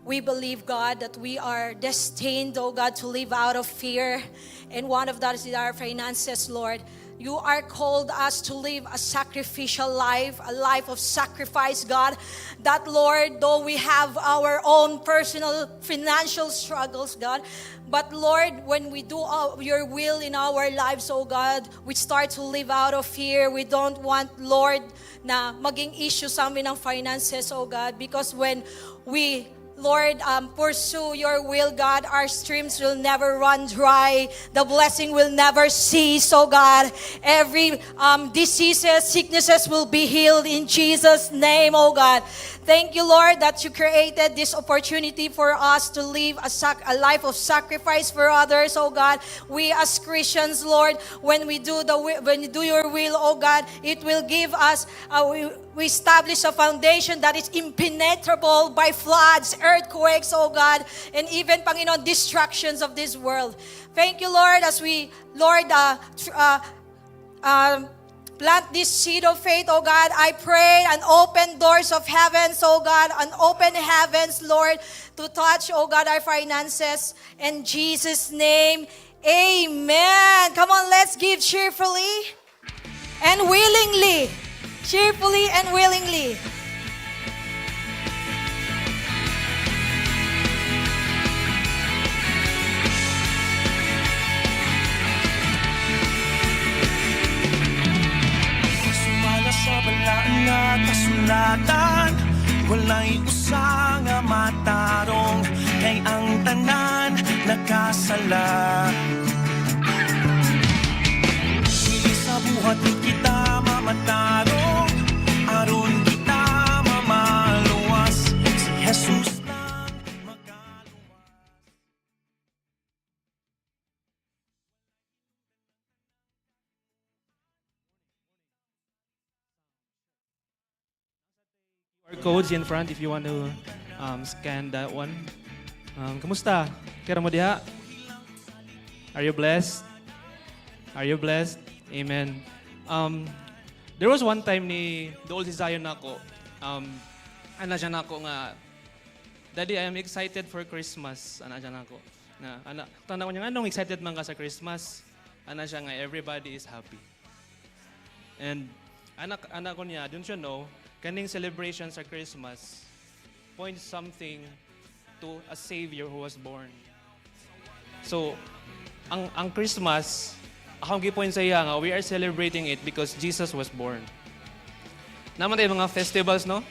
We believe, God, that we are destined, oh God, to live out of fear. And one of that is our finances, Lord. You are called us to live a sacrificial life, a life of sacrifice, God. That, Lord, though we have our own personal financial struggles, God, but Lord, when we do your will in our lives, oh God, we start to live out of fear. We don't want, Lord, na maging issue sa amin ang finances, oh God, because when we, Lord, pursue your will, God, our streams will never run dry. The blessing will never cease, oh God. Every diseases, sicknesses will be healed in Jesus' name, oh God. Thank you, Lord, that you created this opportunity for us to live a life of sacrifice for others, oh God. We as Christians, Lord, when we do your will, oh God, it will give us, we establish a foundation that is impenetrable by floods, earthquakes, oh God, and even, Panginoon, destructions of this world. Thank you, Lord, as we, Lord, plant this seed of faith, oh God. I pray and open doors of heavens, oh God, and open heavens, Lord, to touch, oh God, our finances. In Jesus' name, amen. Come on, let's give cheerfully and willingly. Cheerfully and willingly. Sumala sa balaan nga kasulatan, walay usa nga matarong, kay ang tanan nakasala. Dili sa buhat ni kita mamatarong, aron kita mamaluwas, si Jesus lang makaluwas. QR codes in front if you want to scan that one. Kamusta? Kira mo diha? Are you blessed? Are you blessed? Amen. There was one time ni dool si Zion nako. Ana siya nako nga, "Daddy, I am excited for Christmas." Ana siya nako. Na, ana, tanda ko niya, "Anong excited man ka sa Christmas?" Ana siya nga, "Everybody is happy." And anak ko niya, don't you know, Kaning celebration sa Christmas points something to a Savior who was born. So, ang Christmas, akong gi-point sa iya nga, we are celebrating it because Jesus was born. Naa man tay mga festivals, no?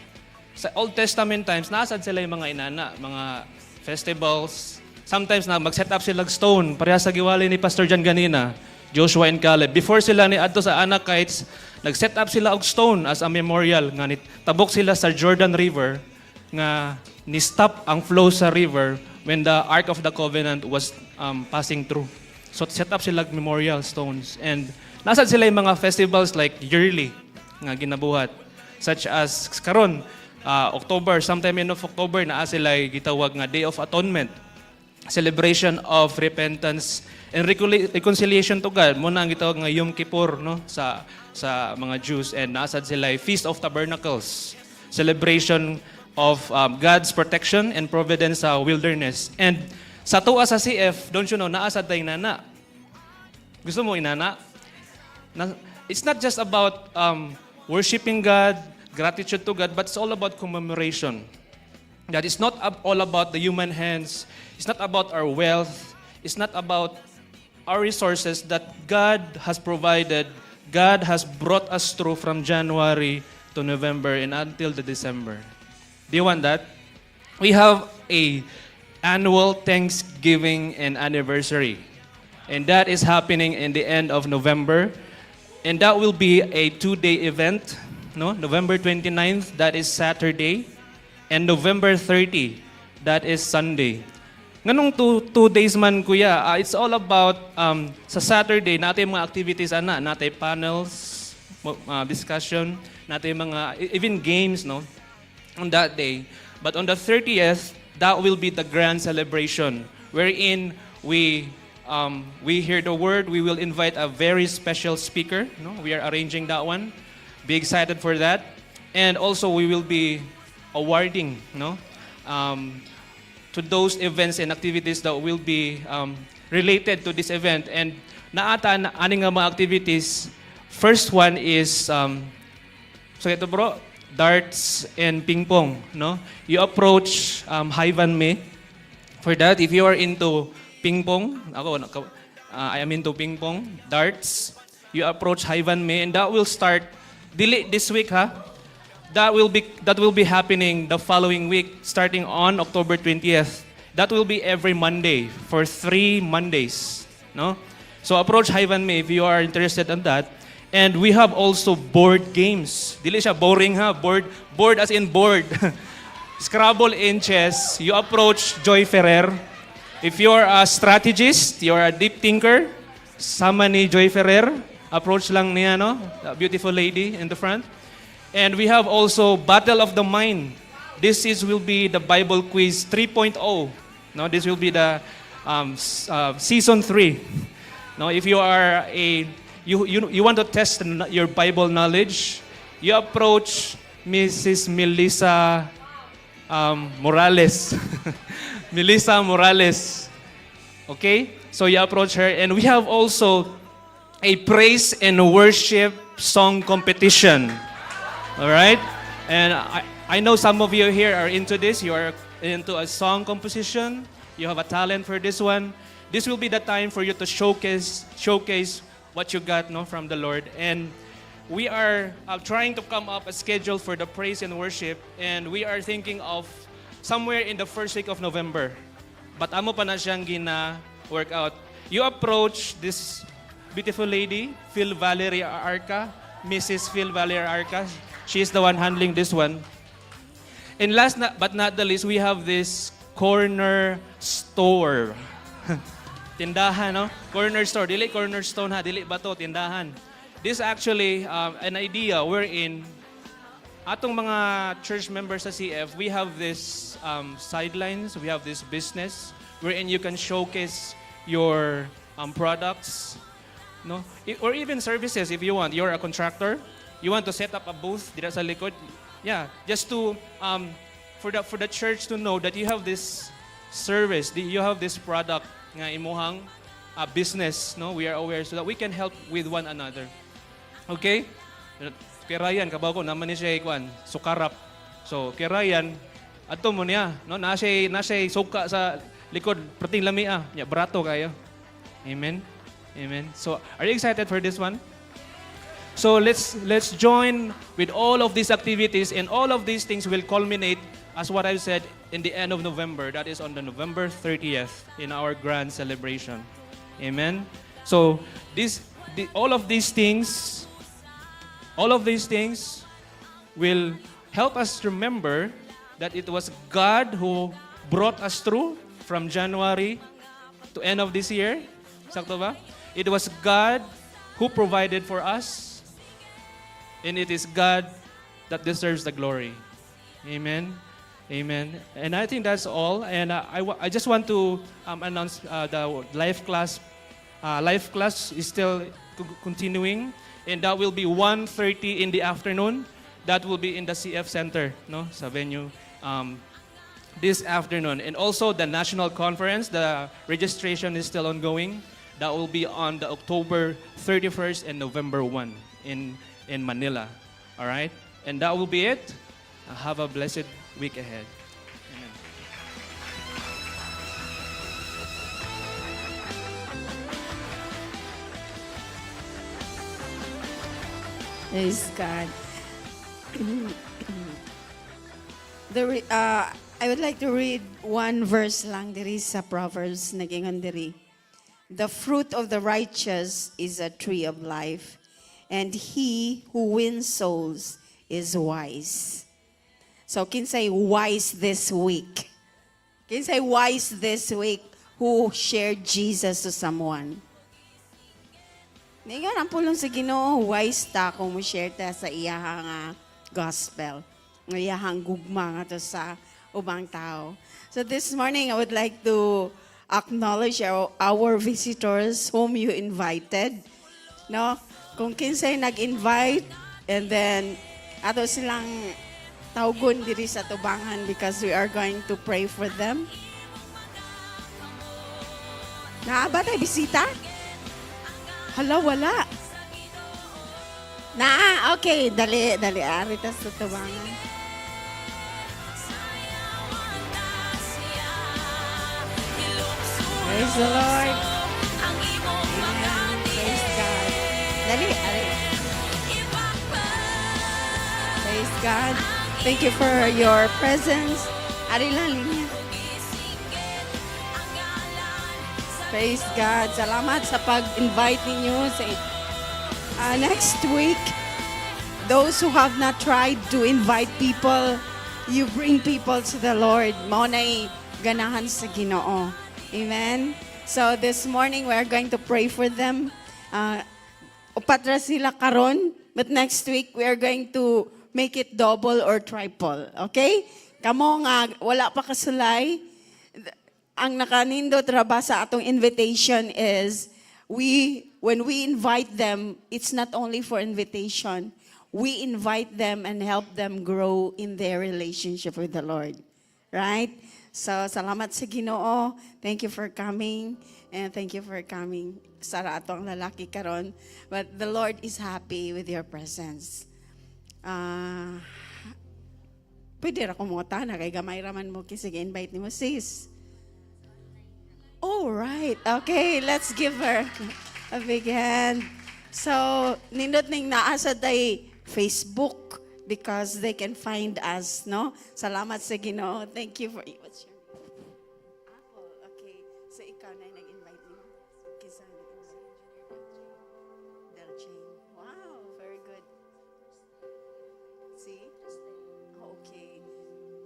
Sa Old Testament times, naa sad sila yung mga inana, mga festivals. Sometimes na mag-set up sila stone, pareha sa giwali ni Pastor John ganina, Joshua and Caleb. Before sila ni adto sa Anakites, nag-set up sila og stone as a memorial nga ni tabok sila sa Jordan River nga ni-stop ang flow sa river when the Ark of the Covenant was passing through. So set up sila og memorial stones and naa sad sila yung mga festivals like yearly nga ginabuhat, such as karon October, sometime end of October, naa sila gitawag nga Day of Atonement, celebration of repentance and reconciliation to God. Mao na ang gitawag nga Yom Kippur, no, sa mga Jews. And naa sad sila Feast of Tabernacles, celebration of God's protection and providence sa wilderness. And sa atoa sa CF, don't you know, naa sad tay inana? Gusto mo inana na? It's not just about worshiping God, gratitude to God, but it's all about commemoration. That it's not all about the human hands. It's not about our wealth. It's not about our resources that God has provided. God has brought us through from January to November and until the December. Do you want that? We have a annual Thanksgiving and anniversary. And that is happening in the end of November. And that will be a 2-day event, no? November 29th, that is Saturday. And November 30, that is Sunday. Nganong 2 days man, kuya? Ah, it's all about sa Saturday, naa tay mga activities ana, naa tay panels, discussion, naa tay mga even games, no? On that day. But on the 30th, that will be the grand celebration wherein we hear the word. We will invite a very special speaker. No, we are arranging that one. Be excited for that. And also, we will be awarding, no, to those events and activities that will be related to this event. And naa ta na ani nga mga activities. First one is so ito, bro, darts and ping pong, no? You approach Hyvan May for that if you are into ping pong. Ako, I am into ping pong, darts. You approach Hyvan May and that will start dili this week ha. That will be happening the following week, starting on October 20th. That will be every Monday for 3 Mondays, no? So approach Hyvan May if you are interested in that. And we have also board games. Dili siya boring ha, board, board as in board. Scrabble and chess. You approach Joy Ferrer. If you're a strategist, you're a deep thinker, sama ni Joy Ferrer, approach lang niya, no? The beautiful lady in the front. And we have also Battle of the Mind. This is will be the Bible Quiz 3.0. No, this will be the season 3. No, if you are a you, you you want to test your Bible knowledge, you approach Mrs. Melissa Morales. Melissa Morales. Okay? So you approach her, and we have also a praise and worship song competition. All right? And I know some of you here are into this. You are into a song composition. You have a talent for this one. This will be the time for you to showcase what you got, no, from the Lord. And we are trying to come up a schedule for the praise and worship, and we are thinking of somewhere in the first week of November. But amo pa na siyang gina work out. You approach this beautiful lady, Phil Valerie Arca, Mrs. Phil Valerie Arca. She is the one handling this one. And last but not the least, we have this corner store. Tindahan, no? Corner store. Dili cornerstone ha, dili bato, tindahan. This actually an idea wherein atong mga church members sa CF, we have this sidelines, we have this business wherein you can showcase your products, no? Or even services if you want. You're a contractor, you want to set up a booth dira sa likod. Yeah, just to for the church to know that you have this service, that you have this product nga imuhang business, no? We are aware so that we can help with one another. Okay? Kay Ryan, kabaw ko, naman ni siya kuan, sukarap. So, kay Ryan, adto mo niya, no? Na siya suka sa likod, perting lami ah. Nya, barato kayo. Amen. Amen. So, are you excited for this one? So let's join with all of these activities, and all of these things will culminate, as what I've said, in the end of November. That is on the November 30th in our grand celebration. Amen. So all of these things, all of these things will help us remember that it was God who brought us through from January to end of this year. Sakto ba? It was God who provided for us. And it is God that deserves the glory. Amen. Amen. And I think that's all. And I just want to announce the life class. Life class is still continuing, and that will be 1:30 in the afternoon. That will be in the CF Center, no, sa venue, this afternoon. And also the national conference, the registration is still ongoing. That will be on the October 31st and November 1 in Manila. All right? And that will be it. Have a blessed week ahead. Amen. Praise God. I would like to read one verse lang diri sa Proverbs, nagingon diri. "The fruit of the righteous is a tree of life, and he who wins souls is wise." So kinsay wise this week? Kinsay wise this week who shared Jesus to someone? Ningon ang pulong sa Ginoo, wise ta kung mo share ta sa iyahang gospel. Nga iyahang gugma nga to sa ubang tao. So this morning, I would like to acknowledge our visitors whom you invited. No? Kung kinsay nag-invite, and then ato silang tawgon diri sa tubangan because we are going to pray for them. Naa ba tay bisita? Hala, wala. Na, okay. Dali, dali. Ari ta sa tubangan. Praise the Lord. Amen. Praise God. Dali, ari. Praise God. Thank you for your presence. Ari lang, linya. Praise God. Salamat sa pag-invite ninyo sa next week. Those who have not tried to invite people, you bring people to the Lord. Mao na'y ganahan sa Ginoo. Amen. So this morning we are going to pray for them. Upat ra sila karon, but next week we are going to make it double or triple. Okay? Kamo nga wala pa kasulay, ang nakanindot ra ba sa atong invitation is when we invite them, it's not only for invitation. We invite them and help them grow in their relationship with the Lord. Right? So, salamat sa Ginoo. Thank you for coming. And thank you for coming. Sara ato ang lalaki karon. But the Lord is happy with your presence. Ah, pwede ra ko na kay gamay raman mo kasi invite nimo, sis. Oh, right. Okay, let's give her a big hand. So, nindot ning naa sa day Facebook because they can find us, no? Salamat sa Ginoo. Thank you for, what's your Apple? Okay. So ikaw na yung nag-invite nimo. Kinsa nag-invite? Del Jane. Wow, very good. See? Oh, okay.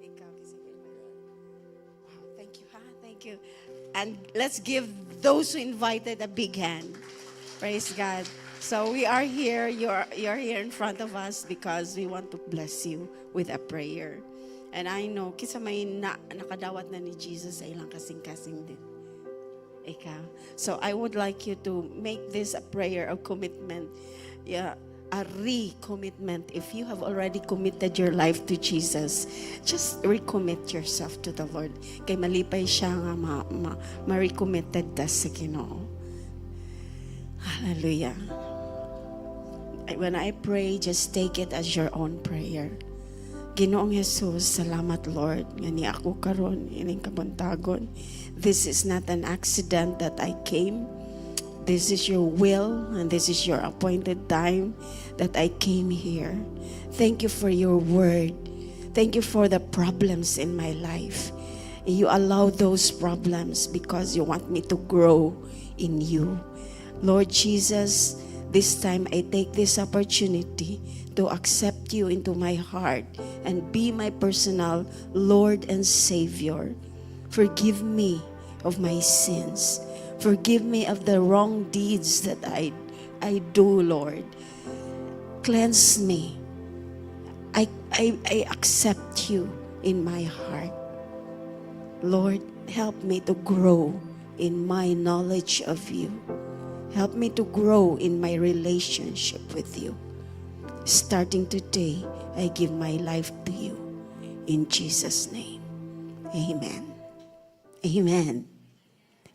Ikaw kasi invite. Wow, thank you, ha? Thank you. And let's give those who invited a big hand. Praise God. So we are here, you're here in front of us because we want to bless you with a prayer. And I know, kinsa may nakadawat na ni Jesus sa ilang kasing-kasing din. Ikaw. So I would like you to make this a prayer of commitment. Yeah, a recommitment. If you have already committed your life to Jesus, just recommit yourself to the Lord. Kay malipay siya nga ma-recommitted ta sa Ginoo. Hallelujah. When I pray, just take it as your own prayer. Ginoong Jesus, salamat, Lord, nga nia ko karon ining kabuntagon. This is not an accident that I came. This is your will and this is your appointed time that I came here. Thank you for your word. Thank you for the problems in my life. You allow those problems because you want me to grow in you. Lord Jesus, this time I take this opportunity to accept you into my heart and be my personal Lord and Savior. Forgive me of my sins. Forgive me of the wrong deeds that I do, Lord. Cleanse me. I accept you in my heart. Lord, help me to grow in my knowledge of you. Help me to grow in my relationship with you. Starting today, I give my life to you. In Jesus' name, amen. Amen.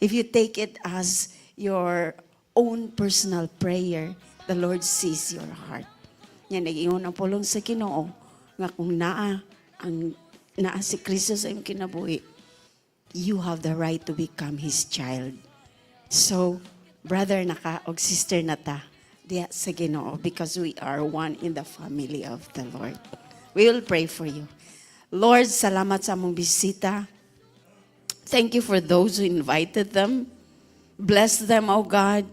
If you take it as your own personal prayer, the Lord sees your heart. Yan, nag-ingon ang pulong sa Ginoo nga kung naa si Kristo sa imong kinabuhi, you have the right to become His child. So, brother na ka og sister na ta diya sa Ginoo because we are one in the family of the Lord. We will pray for you. Lord, salamat sa among bisita. Thank you for those who invited them. Bless them, oh God.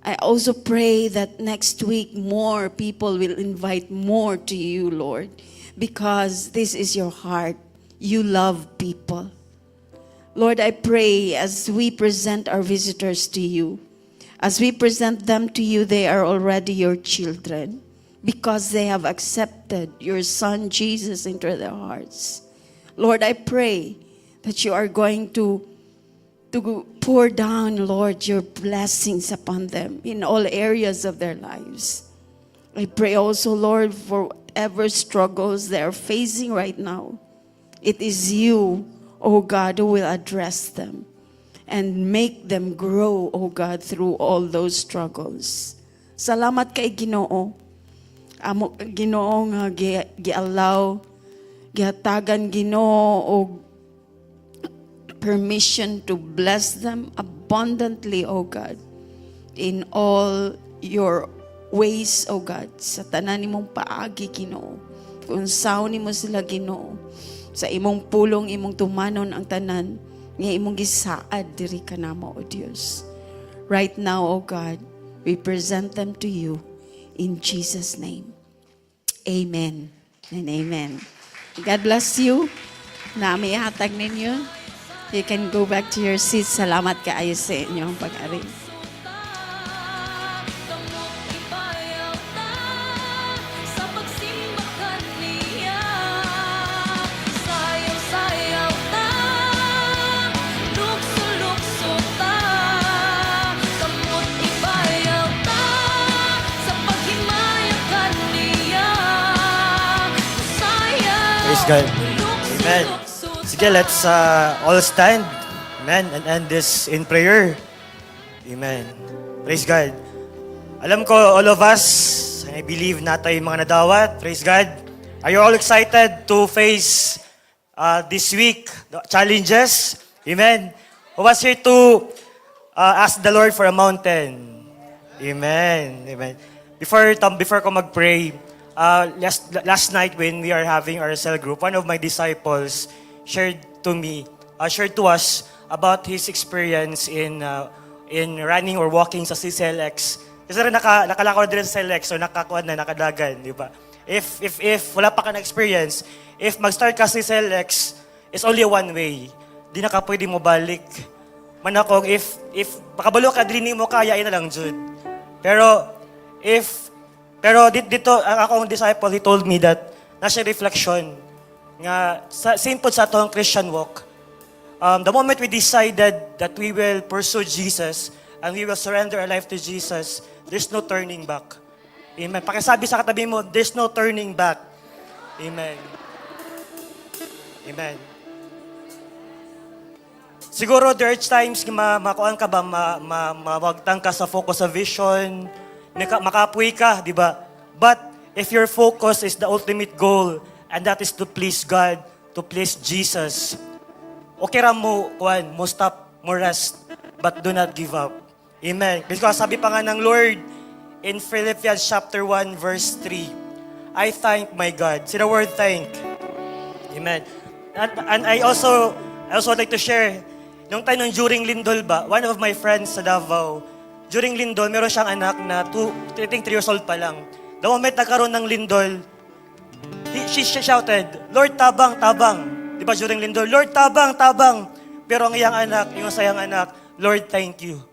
I also pray that next week more people will invite more to you, Lord, because this is your heart. You love people. Lord, I pray as we present our visitors to you, as we present them to you, they are already your children because they have accepted your Son Jesus into their hearts. Lord, I pray that you are going to pour down, Lord, your blessings upon them in all areas of their lives. I pray also, Lord, for whatever struggles they are facing right now. It is you, oh God, who will address them and make them grow, oh God, through all those struggles. Salamat kay Ginoo. Amo Ginoo nga gi-allow, gihatagan, Ginoo, og permission to bless them abundantly, O God, in all your ways, O God, sa tanan nimong paagi, Ginoo. Kung unsaon nimo sila, Ginoo, sa imong pulong, imong tumanon ang tanan, nga imong gisaad diri kanamo, O Dios. Right now, O God, we present them to you in Jesus' name. Amen and amen. God bless you. Na may hatag ninyo. You can go back to your seats. Salamat kaayo sa inyong pag-ari. Kamot ibayaw ta sa pagsimba kaniya. Sayaw-sayaw ta, lukso-lukso ta. Kamot ibayaw ta sa paghimaya kaniya. Sayaw, Praise God. Amen. lukso-lukso. Sige, let's all stand. Amen. And end this in prayer. Amen. Praise God. Alam ko, all of us, and I believe na tayo mga nadawat. Praise God. Are you all excited to face this week the challenges? Amen. Who was here to ask the Lord for a mountain? Amen. Amen. Before ko mag-pray, last night when we are having our cell group, one of my disciples shared to us about his experience in running or walking sa CCLX. Kasi rin nakalakaw na din sa CLX or nakakuha na, nakadagan, di ba? If wala pa ka na experience, if mag-start ka sa CLX, it's only one way. Di na ka pwede mo balik. Man ako, if makabalo ka, dili mo kaya, na lang, jud. Pero dito, ang akong disciple, he told me that, nasa reflection, nga, same po sa atong Christian walk. The moment we decided that we will pursue Jesus and we will surrender our life to Jesus, there's no turning back. Amen. Pakisabi sa katabi mo, there's no turning back. Amen. Amen. Siguro there are times nga makuan ka ba, mawagtang ka sa focus sa vision, makapuy ka, di ba? But if your focus is the ultimate goal, and that is to please God, to please Jesus, okay ra mo, kuan, mo stop, mo rest, but do not give up. Amen. Because sabi pa nga ng Lord in Philippians chapter 1 verse 3, "I thank my God." See the word "thank." Amen. And I also like to share, nung time nung during Lindol ba, one of my friends sa Davao, during Lindol, meron siyang anak na 2, I think 3 years old pa lang. The moment nagkaroon ng Lindol, she shouted, "Lord, tabang, tabang." Di ba during Lindol, "Lord, tabang, tabang." Pero ang iyang anak, yung sa iyang anak, "Lord, thank you."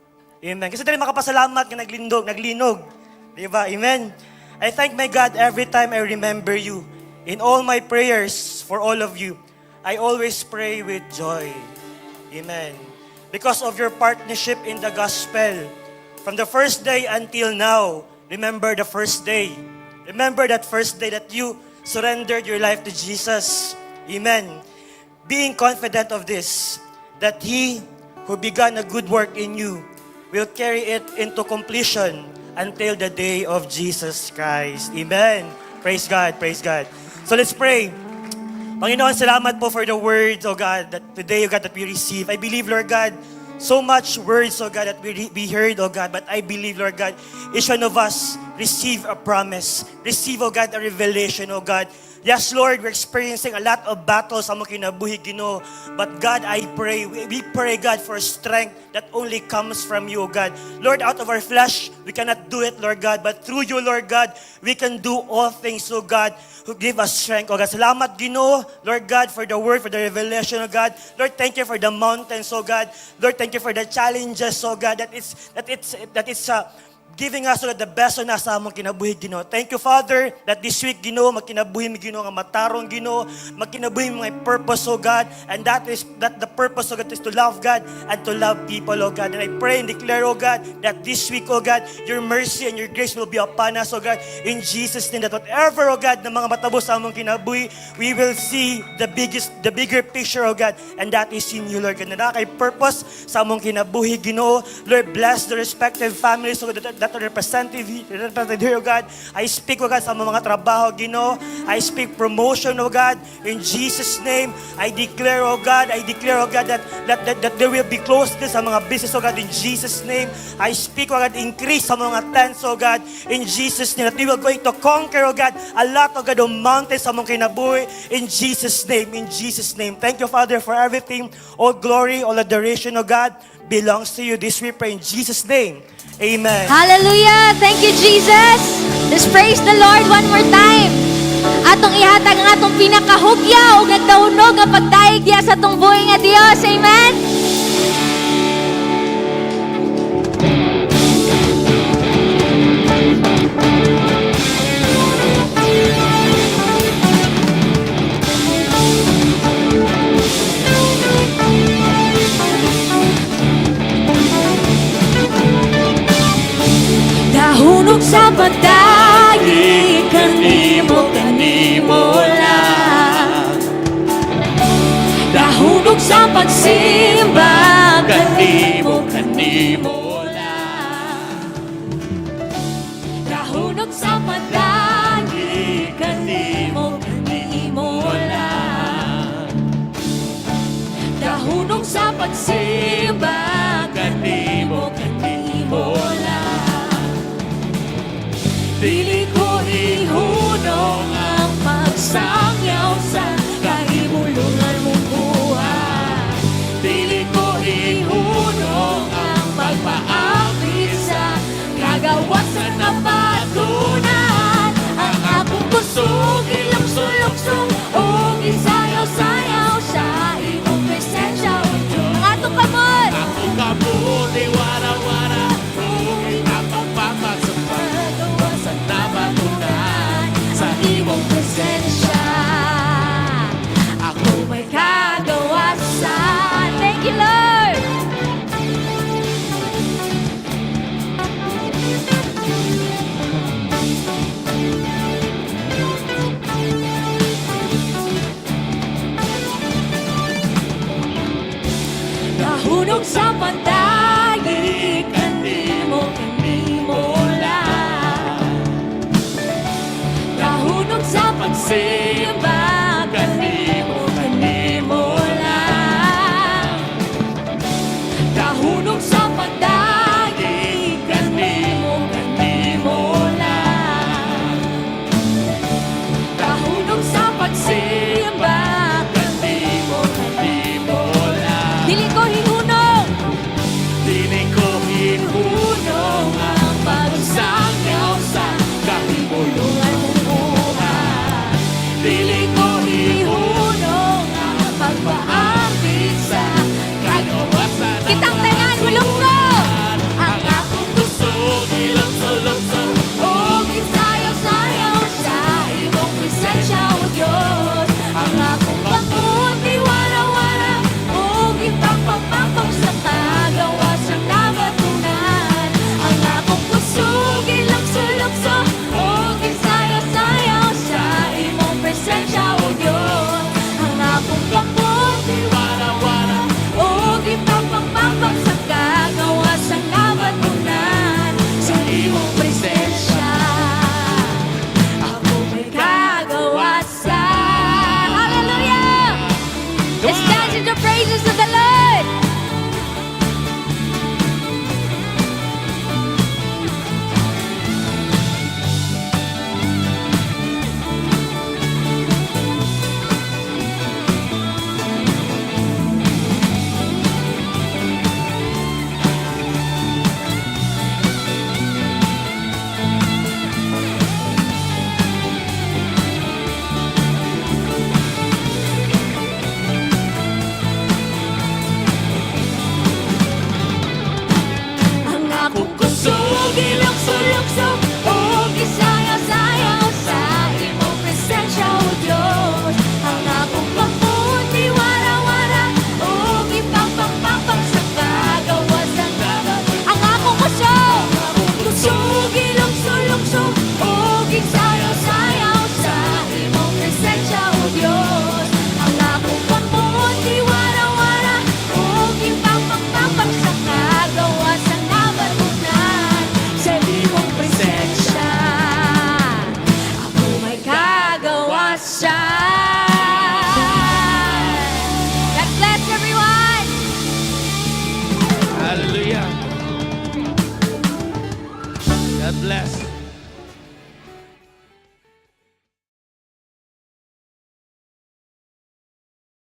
Amen. Kasi dali makapasalamat nga naglindog, naglinog. Di ba? Amen. "I thank my God every time I remember you. In all my prayers for all of you, I always pray with joy." Amen. "Because of your partnership in the gospel, from the first day until now." Remember the first day. Remember that first day that you surrendered your life to Jesus. Amen. "Being confident of this, that He who began a good work in you will carry it into completion until the day of Jesus Christ." Amen. Praise God. Praise God. So let's pray. Panginoon, salamat po for the words, oh God, that today, oh God, that we receive. I believe, Lord God, so much words, oh God, that we heard, oh God, but I believe, Lord God, each one of us receive a promise, receive, oh God, a revelation, oh God. Yes, Lord, we're experiencing a lot of battles sa among kinabuhi, Ginoo. But God, I pray, we pray, God, for strength that only comes from you, oh God. Lord, out of our flesh, we cannot do it, Lord God. But through you, Lord God, we can do all things, oh God, who give us strength, oh God. Salamat, Ginoo, Lord God, for the word, for the revelation, oh God. Lord, thank you for the mountains, oh God. Lord, thank you for the challenges, oh God, that it's giving us, oh God, the best on us sa among kinabuhi, Ginoo. Thank you, Father, that this week, Ginoo, magkinabuhi mi, Ginoo, nga matarong, Ginoo, magkinabuhi mi may purpose, oh God, and that is that the purpose, oh God, is to love God and to love people, oh God. And I pray and declare, oh God, that this week, oh God, your mercy and your grace will be upon us, oh God, in Jesus' name, that whatever, oh God, na mga matabo sa among kinabuhi, we will see the bigger picture, oh God, and that is in you, Lord God. Na naa kay purpose sa among kinabuhi, Ginoo. Lord, bless the respective families, oh God, that are represented here, oh God. I speak, oh God, sa among mga trabaho, Ginoo. I speak promotion, oh God, in Jesus' name. I declare, oh God, I declare, oh God, that there will be closeness sa mga business, oh God, in Jesus' name. I speak, oh God, increase sa mga tents, oh God, in Jesus' name. That we will going to conquer, oh God, a lot, oh God, of mountains sa among kinabuhi, in Jesus' name, in Jesus' name. Thank you, Father, for everything. All glory, all adoration, oh God, belongs to you. This we pray in Jesus' name. Amen. Hallelujah! Thank you, Jesus! Let's praise the Lord one more time. Atong ihatag ang atong pinakahugyaw ug nagdahunog nga pagdayeg diha sa atong buhi nga Dios. Amen? Dahunog sa pagdayeg kanimo, kanimo lang. Dahunog sa pagsimba kanimo, kanimo lang. Dahunog sa pagdayeg kanimo, kanimo lang. Dahunog sa pagsimba kanimo, kanimo lang. Dili ko ihunong ang pagsangyaw sa kahimulungan mong buhat. Dili ko ihunong ang pagpaapit sa kagawasan na patunan. Ang akong kusog ilukso-luksong ug isayaw-sayaw sa imong presensya, O Diyos. Ang atong kamot! Ako kamot iwara-wara ug ipapagpapat sa Kagawasan na matunan sa imong presensya. Ako may kagawasan. Thank you, Lord! Dahunog sa pagdayeg kanimo, kanimo lang. pagsimba kanimo, kanimo lang. Kahunong sa pagdagig kanimo, kanimo lang. Kahunong sa pagsimba kanimo, kanimo lang. Dili ko hihunong, Dili ko hunong ang pagsangyaw sa kahimulungan mong buhat. Dili ko hihunong ang pagpaambit sa kagawasan. Kitang tanan, mulukso! Ang akong Kusog, ilukso-lukso. ug isayaw-sayaw sa imong presensya, O Diyos. Ang akong pamuti, wala-wala, ug ipagpapakpak sa kagawasan nabatunan. Ang akong kusog, ilukso-lukso, ug isayaw-sayaw sa imong presensya, O Diyos. Ang akong pamuti, Wala-wala. ug ipagpapakpak sa kagawasan nabatunan sa imong presensya. Ako may kagawasan. Hallelujah! Let's dance in the praises of the Lord! Ang akong kusog, ilukso-lukso, ug isayaw-sayaw sa imong presensya, O Diyos. Ang akong pamuti, wara-wara, ug ipagpapakpak sa kagawasan. Ang akong kusog, kusog, ilukso-lukso, ug isayaw-sayaw sa imong presensya, O Diyos. Ang akong pamuti, wara-wara, ug ipagpapakpak sa kagawasan nabatunan sa imong presensya. Ako may kagawasan. God bless everyone! Hallelujah. God bless.